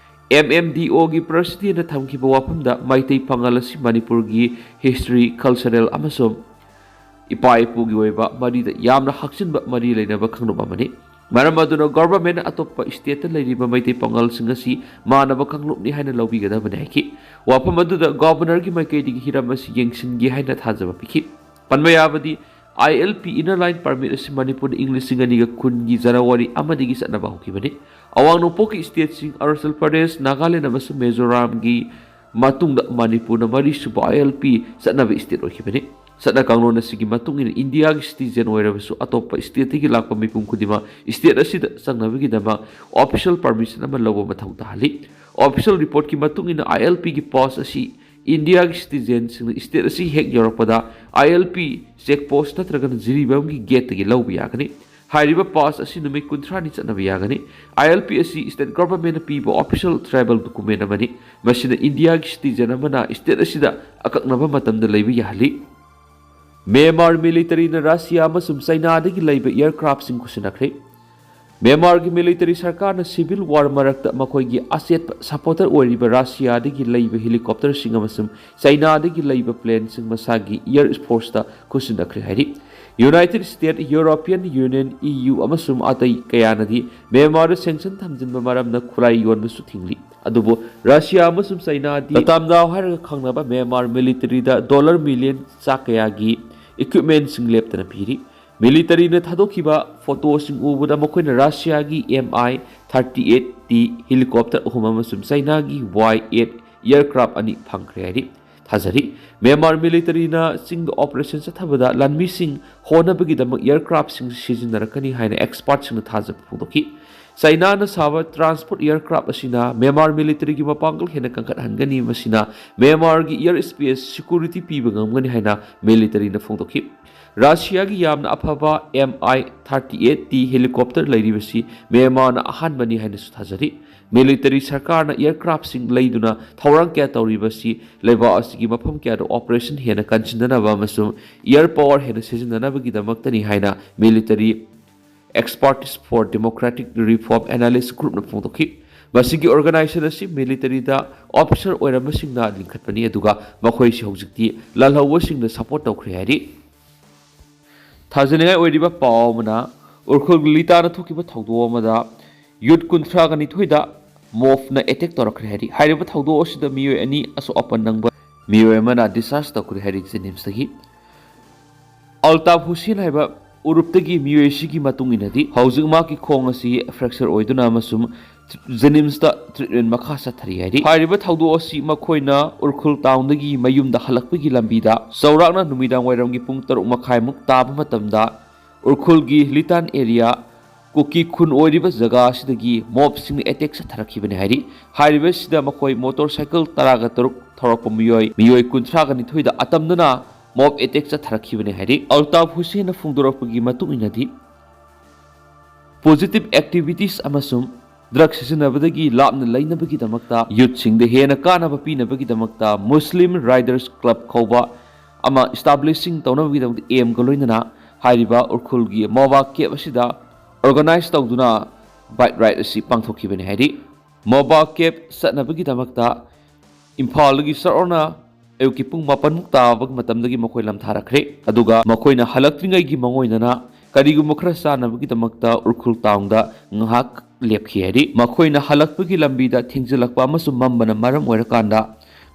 MMDOꯒꯤ Presidentꯅ ꯊꯝꯈꯤꯕ ꯋꯥꯐꯝꯗ ꯃꯩꯇꯩ ꯄꯥꯉꯜ ꯑꯁꯤ ꯃꯅꯤꯄꯨꯔꯒꯤ history, cultural ꯑꯃꯁꯨꯡ ꯏꯄꯥ ꯏꯄꯨꯒꯤ ꯑꯣꯏꯕ ꯃꯔꯤꯗ ꯌꯥꯝꯅ ꯍꯛꯆꯤꯟꯕ ꯃꯔꯤ ꯂꯩꯅꯕ ꯀꯥꯡꯂꯨꯞ ꯑꯃꯅꯤ꯫ ꯃꯔꯝ ꯑꯗꯨꯅ Governmentꯅ ꯑꯇꯣꯞꯄ stateꯇ ꯂꯩꯔꯤꯕ ꯃꯩꯇꯩ ꯄꯥꯉꯜꯁꯤꯡ ꯑꯁꯤ ꯃꯥꯟꯅꯕ ꯀꯥꯡꯂꯨꯞꯅꯤ ꯍꯥꯏꯅ ꯂꯧꯕꯤꯒꯗꯕꯅꯤ ꯍꯥꯏꯈꯤ꯫ ꯋꯥꯐꯝ ꯑꯗꯨꯗ Governorꯒꯤ ꯃꯥꯏꯀꯩꯗꯒꯤ ꯍꯤꯔꯝ ꯑꯁꯤ ꯌꯦꯡꯁꯤꯟꯒꯦ ꯍꯥꯏꯅ ꯊꯥꯖꯕ ꯄꯤꯈꯤ꯫ ꯄꯟꯕ ꯌꯥꯕꯗꯤ, ILP Inner Line Permit ꯑꯁꯤ ꯃꯅꯤꯄꯨꯔꯗ ꯏꯪ ꯂꯤꯁꯤꯡ ꯑꯅꯤꯒ ꯀꯨꯟꯒꯤ January ꯑꯃꯗꯒꯤ ꯆꯠꯅꯕ ꯍꯧꯈꯤꯕꯅꯤ꯫ ꯑꯋꯥꯡ ꯅꯣꯡꯄꯣꯛꯀꯤ stateꯁꯤꯡ ꯑꯔꯨꯅꯥꯆꯜ ꯄ꯭ꯔꯗꯦꯁ, ꯅꯥꯒꯥꯂꯦꯟ ꯑꯃꯁꯨꯡ ꯃꯤꯖꯣꯔꯥꯝꯒꯤ ꯃꯇꯨꯡꯗ ꯃꯅꯤꯄꯨꯔꯅ ꯃꯔꯤꯁꯨꯕ ILP ꯆꯠꯅꯕ state ꯑꯣꯏꯈꯤꯕꯅꯤ꯫ ꯆꯠꯅ ꯀꯥꯡꯂꯣꯟ ꯑꯁꯤꯒꯤ ꯃꯇꯨꯡ ꯏꯟꯅ ꯏꯟꯗꯤꯌꯥꯒꯤ citizen ꯑꯣꯏꯔꯕꯁꯨ ꯑꯇꯣꯞꯄ stateꯇꯒꯤ ꯂꯥꯛꯄ ꯃꯤꯄꯨꯝ ꯈꯨꯗꯤꯡꯃꯛ state ꯑꯁꯤꯗ ꯆꯪꯅꯕꯒꯤꯗꯃꯛ official permission ꯑꯃ ꯂꯧꯕ ꯃꯊꯧ ꯇꯥꯍꯜꯂꯤ꯫ Official reportꯀꯤ ꯃꯇꯨꯡ ꯏꯟꯅ ILPꯒꯤ pass ꯑꯁꯤ ꯏꯟꯗꯤꯌꯥꯒꯤ citizenꯁꯤꯡꯅ state ꯑꯁꯤ ꯍꯦꯛ ꯌꯧꯔꯛꯄꯗ ILP check post ꯅꯠꯇ꯭ꯔꯒꯅ ꯖꯤꯔꯤꯕꯥꯝꯒꯤ gateꯇꯒꯤ ꯂꯧꯕ ꯌꯥꯒꯅꯤ꯫ ꯍꯥꯏꯔꯤꯕ pass ꯑꯁꯤ ꯅꯨꯃꯤꯠ ꯀꯨꯟꯊ꯭ꯔꯥꯅꯤ ꯆꯠꯅꯕ ꯌꯥꯒꯅꯤ꯫ ILP ꯑꯁꯤ state governmentꯅ ꯄꯤꯕ official travel document ꯑꯃꯅꯤ꯫ ꯃꯁꯤꯅ ꯏꯟꯗꯤꯌꯥꯒꯤ citizen ꯑꯃꯅ state ꯑꯁꯤꯗ ꯑꯀꯛꯅꯕ ꯃꯇꯝꯗ ꯂꯩꯕ ꯌꯥꯍꯜꯂꯤ꯫ ꯃ꯭ꯌꯥꯟꯃꯥꯔ militaryꯅ ꯔꯁꯤꯌꯥ ꯑꯃꯁꯨꯡ ꯆꯥꯏꯅꯥꯗꯒꯤ ꯂꯩꯕ aircraftꯁꯤꯡ ꯈꯨꯠꯁꯤꯟꯅꯈ꯭ꯔꯦ꯫ ꯃ꯭ꯌꯥꯟꯃꯥꯔꯒꯤ ꯃꯤꯂꯤꯇꯔꯤ ꯁꯔꯀꯥꯔꯅ ꯁꯤꯚꯤꯜ ꯋꯥꯔ ꯃꯔꯛꯇ ꯃꯈꯣꯏꯒꯤ ꯑꯆꯦꯠꯄ ꯁꯄꯣꯔꯇꯔ ꯑꯣꯏꯔꯤꯕ ꯔꯁꯤꯌꯥꯗꯒꯤ ꯂꯩꯕ ꯍꯦꯂꯤꯀꯣꯞꯇꯔꯁꯤꯡ ꯑꯃꯁꯨꯡ ꯆꯥꯏꯅꯥꯗꯒꯤ ꯂꯩꯕ ꯄ꯭ꯂꯦꯟꯁꯤꯡ ꯃꯁꯥꯒꯤ ꯏꯌꯔ ꯐꯣꯔꯁꯇ ꯈꯨꯠꯁꯤꯟꯅꯈ꯭ꯔꯦ ꯍꯥꯏꯔꯤ꯫ United state, European union, E U ꯑꯃꯁꯨꯡ ꯑꯇꯩ ꯀꯌꯥꯅꯗꯤ ꯃ꯭ꯌꯥꯟꯃꯥꯔꯗ ꯁꯦꯡꯁꯟ ꯊꯝꯖꯤꯟꯕ ꯃꯔꯝꯅ ꯈꯨꯠꯂꯥꯏ ꯌꯣꯟꯕꯁꯨ ꯊꯤꯡꯂꯤ꯫ ꯑꯗꯨꯕꯨ ꯔꯁꯤꯌꯥ ꯑꯃꯁꯨꯡ ꯆꯥꯏꯅꯥꯗꯤ ꯇꯥꯇꯥꯝꯗꯥꯎ ꯍꯥꯏꯔꯒ ꯈꯪꯅꯕ ꯃ꯭ꯌꯥꯟꯃꯥꯔ ꯃꯤꯂꯤꯇꯔꯤꯗ ꯗꯣꯂꯔ ꯃꯤꯂꯤꯌꯟ ꯆꯥ ꯀꯌꯥꯒꯤ ꯏꯀ꯭ꯋꯤꯞꯃꯦꯟꯁꯤꯡ ꯂꯦꯞꯇꯅ ꯄꯤꯔꯤ꯫ ꯃꯤꯂꯤꯇꯔꯤꯅ ꯊꯥꯗꯣꯛꯈꯤꯕ ꯐꯣꯇꯣꯁꯤꯡ ꯎꯕꯗ ꯃꯈꯣꯏꯅ ꯔꯁꯤꯌꯥꯒꯤ ꯑꯦꯝ ꯑꯥꯏ ꯊꯥꯔꯇꯤ ꯑꯩꯠ ꯇꯤ ꯍꯦꯂꯤꯀꯣꯞꯇꯔ ꯑꯍꯨꯝ ꯑꯃꯁꯨꯡ ꯆꯥꯏꯅꯥꯒꯤ ꯋꯥꯏ ꯑꯩꯠ ꯑꯦꯌꯔꯀ꯭ꯔꯥꯐ ꯑꯅꯤ ꯐꯪꯈ꯭ꯔꯦ ꯍꯥꯏꯔꯤ꯫ ꯊꯥꯖꯔꯤ꯫ ꯃ꯭ꯌꯥꯟꯃꯥꯔ ꯃꯤꯂꯤꯇꯔꯤꯅ ꯆꯤꯡꯗ ꯑꯣꯄꯔꯦꯁꯟ ꯆꯠꯊꯕꯗ ꯂꯥꯟꯃꯤꯁꯤꯡ ꯍꯣꯅꯕꯒꯤꯗꯃꯛ ꯑꯦꯌꯔꯀ꯭ꯔꯥꯐꯁꯤꯡ ꯁꯤꯖꯤꯟꯅꯔꯛꯀꯅꯤ ꯍꯥꯏꯅ ꯑꯦꯛꯁꯄꯥꯔꯠꯁꯤꯡꯅ ꯊꯥꯖꯕ ꯐꯣꯡꯗꯣꯛꯈꯤ꯫ ꯆꯥꯏꯅꯥꯅ ꯁꯥꯕ ꯇ꯭ꯔꯥꯟꯁꯄꯣꯔꯠ ꯑꯦꯌꯔꯀ꯭ꯔꯥꯐ ꯑꯁꯤꯅ ꯃ꯭ꯌꯥꯟꯃꯥꯔ ꯃꯤꯂꯤꯇꯔꯤꯒꯤ ꯃꯄꯥꯡꯒꯜ ꯍꯦꯟꯅ ꯀꯟꯈꯠꯍꯟꯒꯅꯤ, ꯃꯁꯤꯅ ꯃ꯭ꯌꯥꯟꯃꯥꯔꯒꯤ ꯑꯦꯌꯔ ꯁ꯭ꯄꯦꯁ ꯁꯦꯀ꯭ꯌꯨꯔꯤꯇꯤ ꯄꯤꯕ ꯉꯝꯒꯅꯤ ꯍꯥꯏꯅ ꯃꯤꯂꯤꯇꯔꯤꯅ ꯐꯣꯡꯗꯣꯛꯈꯤ꯫ ꯔꯁꯤꯌꯥꯒꯤ ꯌꯥꯝꯅ ꯑꯐꯕ ꯑꯦꯝ ꯑꯥꯏ ꯊꯥꯔꯇꯤ ꯑꯩꯠ ꯇꯤ ꯍꯦꯂꯤꯀꯣꯞꯇꯔ ꯂꯩꯔꯤꯕꯁꯤ ꯃ꯭ꯌꯥꯟꯃꯥꯔꯅ ꯑꯍꯥꯟꯕꯅꯤ ꯍꯥꯏꯅꯁꯨ ꯊꯥꯖꯔꯤ꯫ ꯃꯤꯂꯤꯇꯔꯤ ꯁꯔꯀꯥꯔꯅ ꯑꯦꯌꯔꯀ꯭ꯔꯥꯐꯁꯤꯡ ꯂꯩꯗꯨꯅ ꯊꯧꯔꯥꯡ ꯀꯌꯥ ꯇꯧꯔꯤꯕꯁꯤ ꯂꯩꯕꯥꯛ ꯑꯁꯤꯒꯤ ꯃꯐꯝ ꯀꯌꯥꯗ ꯑꯣꯄꯔꯦꯁꯟ ꯍꯦꯟꯅ ꯀꯟꯁꯤꯟꯅꯅꯕ ꯑꯃꯁꯨꯡ ꯑꯦꯌꯔ ꯄꯥꯋꯔ ꯍꯦꯟꯅ ꯁꯤꯖꯤꯟꯅꯅꯕꯒꯤꯗꯃꯛꯇꯅꯤ ꯍꯥꯏꯅ military Expertise for Democratic Reform Analyst Groupꯅ ꯐꯣꯡꯗꯣꯛꯈꯤ꯫ ꯃꯁꯤꯒꯤ ꯑꯣꯔꯒꯅꯥꯏꯖꯦꯁꯟ ꯑꯁꯤ ꯃꯤꯂꯤꯇꯔꯤꯗ ꯑꯣꯐꯤꯁꯔ ꯑꯣꯏꯔꯝꯕꯁꯤꯡꯅ ꯂꯤꯡꯈꯠꯄꯅꯤ, ꯑꯗꯨꯒ ꯃꯈꯣꯏꯁꯤ ꯍꯧꯖꯤꯛꯇꯤ ꯂꯥꯜꯍꯧꯕꯁꯤꯡꯅ ꯁꯄꯣꯔꯠ ꯇꯧꯈ꯭ꯔꯦ ꯍꯥꯏꯔꯤ꯫ ꯊꯥꯖꯅꯤꯡꯉꯥꯏ ꯑꯣꯏꯔꯤꯕ ꯄꯥꯎ ꯑꯃꯅ, ꯎꯈ꯭ꯔꯨꯜꯒꯤ ꯂꯤꯇꯥꯟꯗ ꯊꯣꯛꯈꯤꯕ ꯊꯧꯗꯣꯛ ꯑꯃꯗ ꯌꯨꯠ ꯀꯨꯟꯊ꯭ꯔꯥꯒ ꯅꯤꯊꯣꯏꯗ ꯃꯣꯞꯅ ꯑꯦꯇꯦꯛ ꯇꯧꯔꯛꯈ꯭ꯔꯦ ꯍꯥꯏꯔꯤ꯫ ꯍꯥꯏꯔꯤꯕ ꯊꯧꯗꯣꯛ ꯑꯁꯤꯗ ꯃꯤꯑꯣꯏ ꯑꯅꯤ ꯑꯁꯣꯛ ꯑꯄꯟ ꯅꯪꯕ ꯃꯤꯑꯣꯏ ꯑꯃꯅ ꯗꯤꯁꯆꯥꯔꯖ ꯇꯧꯈ꯭ꯔꯦ ꯍꯥꯏꯔꯤ ꯖꯦꯅꯤꯝꯁꯇꯒꯤ꯫ ꯑꯜꯇꯥꯐ ꯍꯨꯁꯦꯟ ꯍꯥꯏꯕ ꯎꯔꯨꯞꯇꯒꯤ ꯃꯤꯑꯣꯏ ꯑꯁꯤꯒꯤ ꯃꯇꯨꯡ ꯏꯟꯅꯗꯤ, ꯍꯧꯖꯤꯛ ꯃꯍꯥꯛꯀꯤ ꯈꯣꯡ ꯑꯁꯤ ꯐ꯭ꯔꯦꯛꯆꯔ ꯑꯣꯏꯗꯨꯅ ꯑꯃꯁꯨꯡ ꯖꯦꯅꯤꯝꯁꯇ ꯇ꯭ꯔꯤꯠꯃꯦꯟ ꯃꯈꯥ ꯆꯠꯊꯔꯤ ꯍꯥꯏꯔꯤ꯫ ꯍꯥꯏꯔꯤꯕ ꯊꯧꯗꯣꯛ ꯑꯁꯤ ꯃꯈꯣꯏꯅ ꯎꯈ꯭ꯔꯨꯜ ꯇꯥꯎꯟꯗꯒꯤ ꯃꯌꯨꯝꯗ ꯍꯜꯂꯛꯄꯒꯤ ꯂꯝꯕꯤꯗ, ꯆꯥꯎꯔꯥꯛꯅ ꯅꯨꯃꯤꯗꯥꯡ ꯋꯥꯏꯔꯝꯒꯤ ꯄꯨꯡ ꯇꯔꯨꯛ ꯃꯈꯥꯏꯃꯨꯛ ꯇꯥꯕ ꯃꯇꯝꯗ, ꯎꯈ꯭ꯔꯨꯜꯒꯤ ꯂꯤꯇꯥꯟ ꯑꯦꯔꯤꯌꯥ ꯀꯨꯀꯤ ꯈꯨꯟ ꯑꯣꯏꯔꯤꯕ ꯖꯒꯥ ꯑꯁꯤꯗꯒꯤ ꯃꯣꯞꯁꯤꯡꯅ ꯑꯦꯇꯦꯛ ꯆꯠꯊꯔꯛꯈꯤꯕꯅꯤ ꯍꯥꯏꯔꯤ꯫ ꯍꯥꯏꯔꯤꯕꯁꯤꯗ ꯃꯈꯣꯏ ꯃꯣꯇꯣꯔ ꯁꯥꯏꯀꯜ ꯇꯔꯥꯒ ꯇꯔꯨꯛ ꯊꯧꯔꯛꯄ ꯃꯤꯑꯣꯏ, ꯃꯤꯑꯣꯏ ꯀꯨꯟꯊ꯭ꯔꯥꯒ ꯅꯤꯊꯣꯏꯗ ꯑꯇꯝꯅꯅ ꯃꯣꯞ ꯑꯦꯇꯦꯛ ꯆꯠꯊꯔꯛꯈꯤꯕꯅꯤ ꯍꯥꯏꯔꯤ꯫ ꯑꯜꯇꯥꯐ ꯍꯨꯁꯦꯟꯅ ꯐꯣꯡꯗꯣꯔꯛꯄꯒꯤ ꯃꯇꯨꯡ ꯏꯟꯅꯗꯤ, ꯄꯣꯖꯤꯇꯤꯚ ꯑꯦꯛꯇꯤꯚꯤꯇꯤꯁ ꯑꯃꯁꯨꯡ ꯗ꯭ꯔꯒ ꯁꯤꯖꯤꯟꯅꯕꯗꯒꯤ ꯂꯥꯞꯅ ꯂꯩꯅꯕꯒꯤꯗꯃꯛꯇ ꯌꯨꯠꯁꯤꯡꯗ ꯍꯦꯟꯅ ꯀꯥꯟꯅꯕ ꯄꯤꯅꯕꯒꯤꯗꯃꯛꯇ ꯃꯨꯁꯂꯤꯝ ꯔꯥꯏꯗꯔꯁ ꯀ꯭ꯂꯕ ꯀꯧꯕ ꯑꯃ ꯏꯁꯇꯥꯕ꯭ꯂꯤꯁꯤꯡ ꯇꯧꯅꯕꯒꯤꯗꯃꯛꯇ ꯑꯦꯝꯒ ꯂꯣꯏꯅꯅ ꯍꯥꯏꯔꯤꯕ ꯎꯈ꯭ꯔꯨꯜꯒꯤ ꯃꯣꯕꯥ ꯀꯦꯞ ꯑꯁꯤꯗ ꯑꯣꯔꯒꯅꯥꯏꯖ ꯇꯧꯗꯨꯅ ꯕꯥꯏꯛ ꯔꯥꯏꯗ ꯑꯁꯤ ꯄꯥꯡꯊꯣꯛꯈꯤꯕꯅꯤ ꯍꯥꯏꯔꯤ꯫ ꯃꯣꯕꯥꯏꯜ ꯀꯦꯕ ꯆꯠꯅꯕꯒꯤꯗꯃꯛꯇ ꯏꯝꯐꯥꯜꯗꯒꯤ ꯁꯔꯣꯅ ꯑꯌꯨꯛꯀꯤ ꯄꯨꯡ ꯃꯥꯄꯟꯃꯨꯛ ꯇꯥꯕꯒꯤ ꯃꯇꯝꯗꯒꯤ ꯃꯈꯣꯏ ꯂꯝꯊꯥꯔꯛꯈ꯭ꯔꯦ꯫ ꯑꯗꯨꯒ ꯃꯈꯣꯏꯅ ꯍꯜꯂꯛꯇ꯭ꯔꯤꯉꯩꯒꯤ ꯃꯉꯣꯏꯗꯅ ꯀꯔꯤꯒꯨꯝꯕ ꯈꯔ ꯆꯥꯅꯕꯒꯤꯗꯃꯛꯇ ꯎꯈ꯭ꯔꯨꯜ ꯇꯥꯎꯟꯗ ꯉꯥꯏꯍꯥꯛ ꯂꯦꯞꯈꯤ ꯍꯥꯏꯔꯤ꯫ ꯃꯈꯣꯏꯅ ꯍꯜꯂꯛꯄꯒꯤ ꯂꯝꯕꯤꯗ ꯊꯦꯡꯖꯤꯜꯂꯛꯄ ꯑꯃꯁꯨꯡ ꯃꯝꯕꯅ ꯃꯔꯝ ꯑꯣꯏꯔꯀꯥꯟꯗ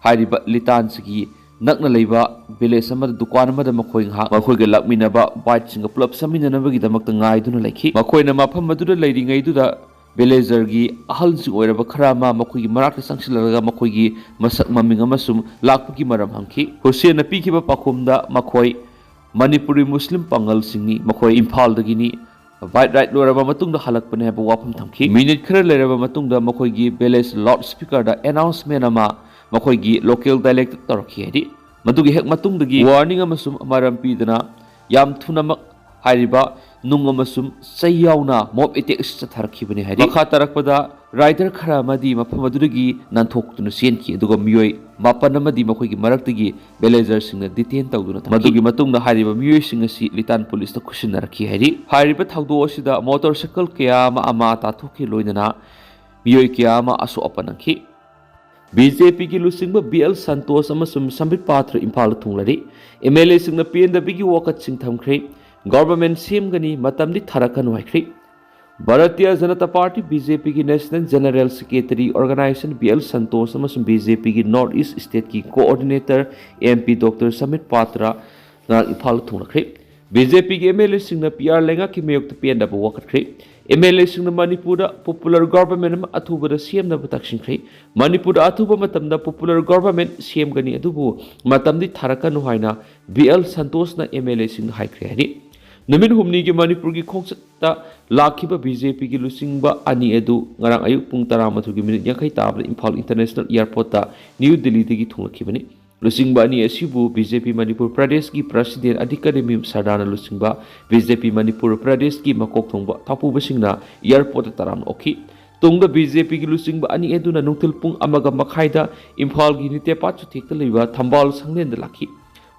ꯍꯥꯏꯔꯤꯕ ꯂꯤꯇꯥꯟꯁꯤꯒꯤ ꯅꯛꯅ ꯂꯩꯕ ꯚꯤꯂꯦꯖ ꯑꯃꯗ ꯗꯨꯀꯥꯟ ꯑꯃꯗ ꯃꯈꯣꯏ ꯉꯥꯏꯍꯥꯛ ꯃꯈꯣꯏꯒ ꯂꯥꯛꯃꯤꯟꯅꯕ ꯕꯥꯏꯛꯁꯤꯡꯒ ꯄꯨꯂꯞ ꯆꯠꯃꯤꯟꯅꯅꯕꯒꯤꯗꯃꯛꯇ ꯉꯥꯏꯗꯨꯅ ꯂꯩꯈꯤ꯫ ꯃꯈꯣꯏꯅ ꯃꯐꯝ ꯑꯗꯨꯗ ꯂꯩꯔꯤꯉꯩꯗꯨꯗ ꯚꯤꯂꯦꯖꯔꯒꯤ ꯑꯍꯜꯁꯤꯡ ꯑꯣꯏꯔꯕ ꯈꯔ ꯑꯃ ꯃꯈꯣꯏꯒꯤ ꯃꯅꯥꯛꯇ ꯆꯪꯁꯤꯜꯂꯛꯂꯒ ꯃꯈꯣꯏꯒꯤ ꯃꯁꯛ ꯃꯃꯤꯡ ꯑꯃꯁꯨꯡ ꯂꯥꯛꯄꯒꯤ ꯃꯔꯝ ꯍꯪꯈꯤ꯫ ꯍꯨꯁꯦꯟꯅ ꯄꯤꯈꯤꯕ ꯄꯥꯎꯈꯨꯝꯗ ꯃꯈꯣꯏ ꯃꯅꯤꯄꯨꯔꯤ ꯃꯨꯁꯂꯤꯝ ꯄꯥꯉꯜꯁꯤꯡꯅꯤ, ꯃꯈꯣꯏ ꯏꯝꯐꯥꯜꯗꯒꯤꯅꯤ, ꯕꯥꯏꯛ ꯔꯥꯏꯗ ꯂꯣꯏꯔꯕ ꯃꯇꯨꯡꯗ ꯍꯜꯂꯛꯄꯅꯤ ꯍꯥꯏꯕ ꯋꯥꯐꯝ ꯊꯝꯈꯤ꯫ ꯃꯤꯅꯤꯠ ꯈꯔ ꯂꯩꯔꯕ ꯃꯇꯨꯡꯗ ꯃꯈꯣꯏꯒꯤ ꯚꯤꯂꯦꯖ ꯂꯥꯎꯗ ꯁ꯭ꯄꯤꯀꯔꯗ ꯑꯦꯅꯥꯎꯟꯁꯃꯦꯟ ꯑꯃ ꯃꯈꯣꯏꯒꯤ ꯂꯣꯀꯦꯜ ꯗꯥꯏꯂꯦꯛꯇ ꯇꯧꯔꯛꯈꯤ ꯍꯥꯏꯗꯤ꯫ ꯃꯗꯨꯒꯤ ꯍꯦꯛ ꯃꯇꯨꯡꯗꯒꯤ ꯋꯥꯔꯅꯤꯡ ꯑꯃꯁꯨꯡ ꯃꯔꯝ ꯄꯤꯗꯅ ꯌꯥꯝ ꯊꯨꯅꯃꯛ ꯍꯥꯏꯔꯤꯕ ꯅꯨꯡ ꯑꯃꯁꯨꯡ ꯆꯩ ꯌꯥꯎꯅ ꯃꯣꯕ ꯑꯦꯇꯦꯛ ꯑꯁꯤ ꯆꯠꯊꯔꯛꯈꯤꯕꯅꯤ ꯍꯥꯏꯔꯤ꯫ ꯃꯈꯥ ꯇꯥꯔꯛꯄꯗ ꯔꯥꯏꯗꯔ ꯈꯔ ꯑꯃꯗꯤ ꯃꯐꯝ ꯑꯗꯨꯗꯒꯤ ꯅꯥꯟꯊꯣꯛꯇꯨꯅ ꯆꯦꯟꯈꯤ, ꯑꯗꯨꯒ ꯃꯤꯑꯣꯏ ꯃꯥꯄꯟ ꯑꯃꯗꯤ ꯃꯈꯣꯏꯒꯤ ꯃꯔꯛꯇꯒꯤ ꯚꯤꯂꯦꯖꯔꯁꯤꯡꯅ ꯗꯤꯇꯦꯟ ꯇꯧꯗꯨꯅ ꯊꯝꯈꯤ꯫ ꯃꯗꯨꯒꯤ ꯃꯇꯨꯡꯗ ꯍꯥꯏꯔꯤꯕ ꯃꯤꯑꯣꯏꯁꯤꯡ ꯑꯁꯤ ꯂꯤꯇꯥꯟ ꯄꯨꯂꯤꯁꯇ ꯈꯨꯠꯁꯤꯟꯅꯔꯛꯈꯤ ꯍꯥꯏꯔꯤ꯫ ꯍꯥꯏꯔꯤꯕ ꯊꯧꯗꯣꯛ ꯑꯁꯤꯗ ꯃꯣꯇꯣꯔ ꯁꯥꯏꯀꯜ ꯀꯌꯥ ꯑꯃ ꯑꯃꯥꯡ ꯑꯇꯥ ꯊꯣꯛꯈꯤ, ꯂꯣꯏꯅꯅ ꯃꯤꯑꯣꯏ ꯀꯌꯥ ꯑꯃ ꯑꯁꯣꯛ ꯑꯄꯟ ꯅꯪꯈꯤ꯫ ꯕꯤ ꯖꯦ ꯄꯤꯒꯤ ꯂꯨꯆꯤꯡꯕ ꯕꯤ ꯑꯦꯜ ꯁꯟꯇꯣꯁ ꯑꯃꯁꯨꯡ ꯁꯝꯕꯤꯠ ꯄꯥꯊ꯭ꯔ ꯏꯝꯐꯥꯜꯗ ꯊꯨꯡꯂꯔꯤ꯫ ꯑꯦꯝ ꯑꯦꯜ ꯑꯦꯁꯤꯡꯅ ꯄꯦꯟꯗꯕꯒꯤ ꯋꯥꯀꯠꯁꯤꯡ ꯊꯝꯈ꯭ꯔꯦ꯫ ꯒꯚꯔꯟꯃꯦꯟꯠ ꯁꯦꯝꯒꯅꯤ, ꯃꯇꯝꯗꯤ ꯊꯥꯔꯛꯀꯅꯨ ꯍꯥꯏꯈ꯭ꯔꯦ꯫ Bharatiya Janata party, B J ꯄꯤꯒꯤ national general secretary organization B L Santosh ꯑꯃꯁꯨꯡ ꯕꯤ ꯖꯦ ꯄꯤꯒꯤ ꯅꯣꯔꯠ ꯏꯁ꯭ꯠ ꯁ꯭ꯇꯦꯠꯀꯤ coordinator M P doctor Sambit Patra ꯉꯔꯥꯡ ꯏꯝꯐꯥꯜꯗ ꯊꯨꯡꯂꯈ꯭ꯔꯦ꯫ ꯕꯤ ꯖꯦ ꯄꯤꯒꯤ ꯑꯦꯝ ꯑꯦꯜ ꯑꯦꯁꯤꯡꯅ ꯄꯤ ꯑꯥꯔ ꯂꯩꯉꯥꯛꯀꯤ ꯃꯥꯌꯣꯛꯇ ꯄꯦꯟꯗꯕ ꯋꯥꯀꯠꯈ꯭ꯔꯦ꯫ ꯑꯦꯝ ꯑꯦꯜ ꯑꯦꯁꯤꯡꯅ ꯃꯅꯤꯄꯨꯔꯗ ꯄꯣꯄꯨꯂꯔ ꯒꯚꯔꯟꯃꯦꯟꯠ ꯑꯃ ꯑꯊꯨꯕꯗ ꯁꯦꯝꯅꯕ ꯇꯛꯁꯤꯟꯈ꯭ꯔꯦ꯫ ꯃꯅꯤꯄꯨꯔꯗ ꯑꯊꯨꯕ ꯃꯇꯝꯗ ꯄꯣꯄꯨꯂꯔ ꯒꯚꯔꯟꯃꯦꯟꯠ ꯁꯦꯝꯒꯅꯤ, ꯑꯗꯨꯕꯨ ꯃꯇꯝꯗꯤ ꯊꯥꯔꯛꯀꯅꯨ ꯍꯥꯏꯅ ꯕꯤ ꯑꯦꯜ ꯁꯟꯇꯣꯁꯅ ꯑꯦꯝ ꯑꯦꯜ ꯑꯦꯁꯤꯡꯗ ꯍꯥꯏꯈ꯭ꯔꯦ ꯍꯥꯏꯔꯤ꯫ ꯅꯨꯃꯤꯠ ꯍꯨꯝꯅꯤꯒꯤ ꯃꯅꯤꯄꯨꯔꯒꯤ ꯈꯣꯡꯆꯠꯇ ꯂꯥꯛꯈꯤꯕ ꯕꯤ ꯖꯦ ꯄꯤꯒꯤ ꯂꯨꯆꯤꯡꯕ ꯑꯅꯤ ꯑꯗꯨ ꯉꯔꯥꯡ ꯑꯌꯨꯛ ꯄꯨꯡ ꯇꯔꯥꯃꯥꯊꯣꯏꯒꯤ ꯃꯤꯅꯤꯠ ꯌꯥꯡꯈꯩ ꯇꯥꯕꯗ ꯏꯝꯐꯥꯜ ꯏꯟꯇꯔꯅꯦꯁꯅꯦꯜ ꯑꯦꯌꯔꯄꯣꯔꯠꯇ ꯅ꯭ꯌꯨ ꯗꯤꯜꯂꯤꯗꯒꯤ ꯊꯨꯡꯂꯛꯈꯤꯕꯅꯤ꯫ ꯂꯨꯆꯤꯡꯕ ꯑꯅꯤ ꯑꯁꯤꯕꯨ ꯕꯤ ꯖꯦ ꯄꯤ ꯃꯅꯤꯄꯨꯔ ꯄ꯭ꯔꯗꯦꯁꯀꯤ ꯄ꯭ꯔꯁꯤꯗꯦꯟꯠ ꯑꯗꯤꯀꯔꯤꯃꯤꯝ ꯁꯔꯗꯥꯅ ꯂꯨꯆꯤꯡꯕ ꯕꯤ ꯖꯦ ꯄꯤ ꯃꯅꯤꯄꯨꯔ ꯄ꯭ꯔꯗꯦꯁꯀꯤ ꯃꯀꯣꯛ ꯊꯣꯡꯕ ꯊꯧꯄꯨꯕꯁꯤꯡꯅ ꯑꯦꯌꯔꯄꯣꯔꯠꯇ ꯇꯔꯥꯝꯅ ꯑꯣꯛꯈꯤ꯫ ꯇꯨꯡꯗ ꯕꯤ ꯖꯦ ꯄꯤꯒꯤ ꯂꯨꯆꯤꯡꯕ ꯑꯅꯤ ꯑꯗꯨꯅ ꯅꯨꯡꯊꯤꯜ ꯄꯨꯡ ꯑꯃꯒ ꯃꯈꯥꯏꯗ ꯏꯝꯐꯥꯜꯒꯤ ꯅꯤꯇꯦꯄꯥꯠ ꯆꯨꯊꯦꯛꯇ ꯂꯩꯕ ꯊꯝꯕꯥꯜ ꯁꯪꯂꯦꯟꯗ ꯂꯥꯛꯈꯤ꯫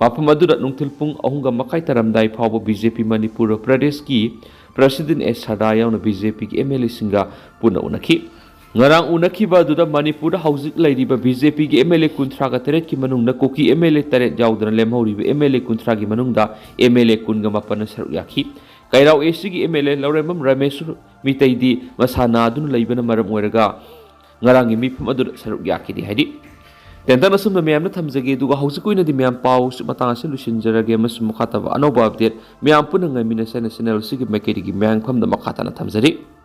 ꯃꯐꯝ ꯑꯗꯨꯗ ꯅꯨꯡꯊꯤꯜ ꯄꯨꯡ ꯑꯍꯨꯝꯒ ꯃꯈꯥꯏ ꯇꯥꯔꯝꯗꯥꯏ ꯐꯥꯎꯕ ꯕꯤ ꯖꯦ ꯄꯤ ꯃꯅꯤꯄꯨꯔ ꯄ꯭ꯔꯗꯦꯁꯀꯤ ꯄ꯭ꯔꯁꯤꯗꯦꯟ ꯑꯦꯁ ꯁꯔꯗꯥ ꯌꯥꯎꯅ ꯕꯤ ꯖꯦ ꯄꯤꯒꯤ ꯑꯦꯝ ꯑꯦꯜ ꯑꯦꯁꯤꯡꯒ ꯄꯨꯟꯅ ꯎꯅꯈꯤ꯫ ꯉꯔꯥꯡ ꯎꯅꯈꯤꯕ ꯑꯗꯨꯗ ꯃꯅꯤꯄꯨꯔꯗ ꯍꯧꯖꯤꯛ ꯂꯩꯔꯤꯕ ꯕꯤ ꯖꯦ ꯄꯤꯒꯤ ꯑꯦꯝ ꯑꯦꯜ ꯑꯦ ꯀꯨꯟꯊ꯭ꯔꯥꯒ ꯇꯔꯦꯠꯀꯤ ꯃꯅꯨꯡꯗ ꯀꯨꯀꯤ ꯑꯦꯝ ꯑꯦꯜ ꯑꯦ ꯇꯔꯦꯠ ꯌꯥꯎꯗꯅ ꯂꯦꯝꯍꯧꯔꯤꯕ ꯑꯦꯝ ꯑꯦꯜ ꯑꯦ ꯀꯨꯟꯊ꯭ꯔꯥꯒꯤ ꯃꯅꯨꯡꯗ ꯑꯦꯝ ꯑꯦꯜ ꯑꯦ ꯀꯨꯟꯒ ꯃꯥꯄꯟꯅ ꯁꯔꯨꯛ ꯌꯥꯈꯤ꯫ ꯀꯩꯔꯥꯎ ꯑꯦ ꯁꯤꯒꯤ ꯑꯦꯝ ꯑꯦꯜ ꯑꯦ ꯂꯧꯔꯦꯝꯕꯝ ꯔꯃꯦꯁ ꯃꯤꯇꯩꯗꯤ ꯃꯁꯥ ꯅꯥꯗꯨꯅ ꯂꯩꯕꯅ ꯃꯔꯝ ꯑꯣꯏꯔꯒ ꯉꯔꯥꯡꯒꯤ ꯃꯤꯐꯝ ꯑꯗꯨꯗ ꯁꯔꯨꯛ ꯌꯥꯈꯤꯗꯦ ꯍꯥꯏꯔꯤ꯫ ꯇꯦꯟꯇꯛꯅ ꯑꯁꯨꯝꯅ ꯃꯌꯥꯝꯅ ꯊꯝꯖꯒꯦ, ꯑꯗꯨꯒ ꯍꯧꯖꯤꯛꯀꯤ ꯑꯣꯏꯅꯗꯤ ꯃꯌꯥꯝ ꯄꯥꯎꯁꯤ ꯃꯇꯥꯡ ꯑꯁꯤ ꯂꯣꯏꯁꯤꯟꯖꯔꯒꯦ, ꯑꯃꯁꯨꯡ ꯃꯈꯥ ꯇꯥꯕ ꯑꯅꯧꯕ ꯑꯞꯗꯦꯠ ꯃꯌꯥꯝ ꯄꯨꯟꯅ ꯉꯥꯏꯃꯤꯟꯅꯁꯦ ꯍꯥꯏꯅ ꯆꯦꯅꯦꯜ ꯑꯁꯤꯒꯤ ꯃꯥꯏꯀꯩꯗꯒꯤ ꯃꯌꯥꯝꯐꯝꯗ ꯃꯈꯥ ꯇꯥꯅ ꯊꯝꯖꯔꯤ꯫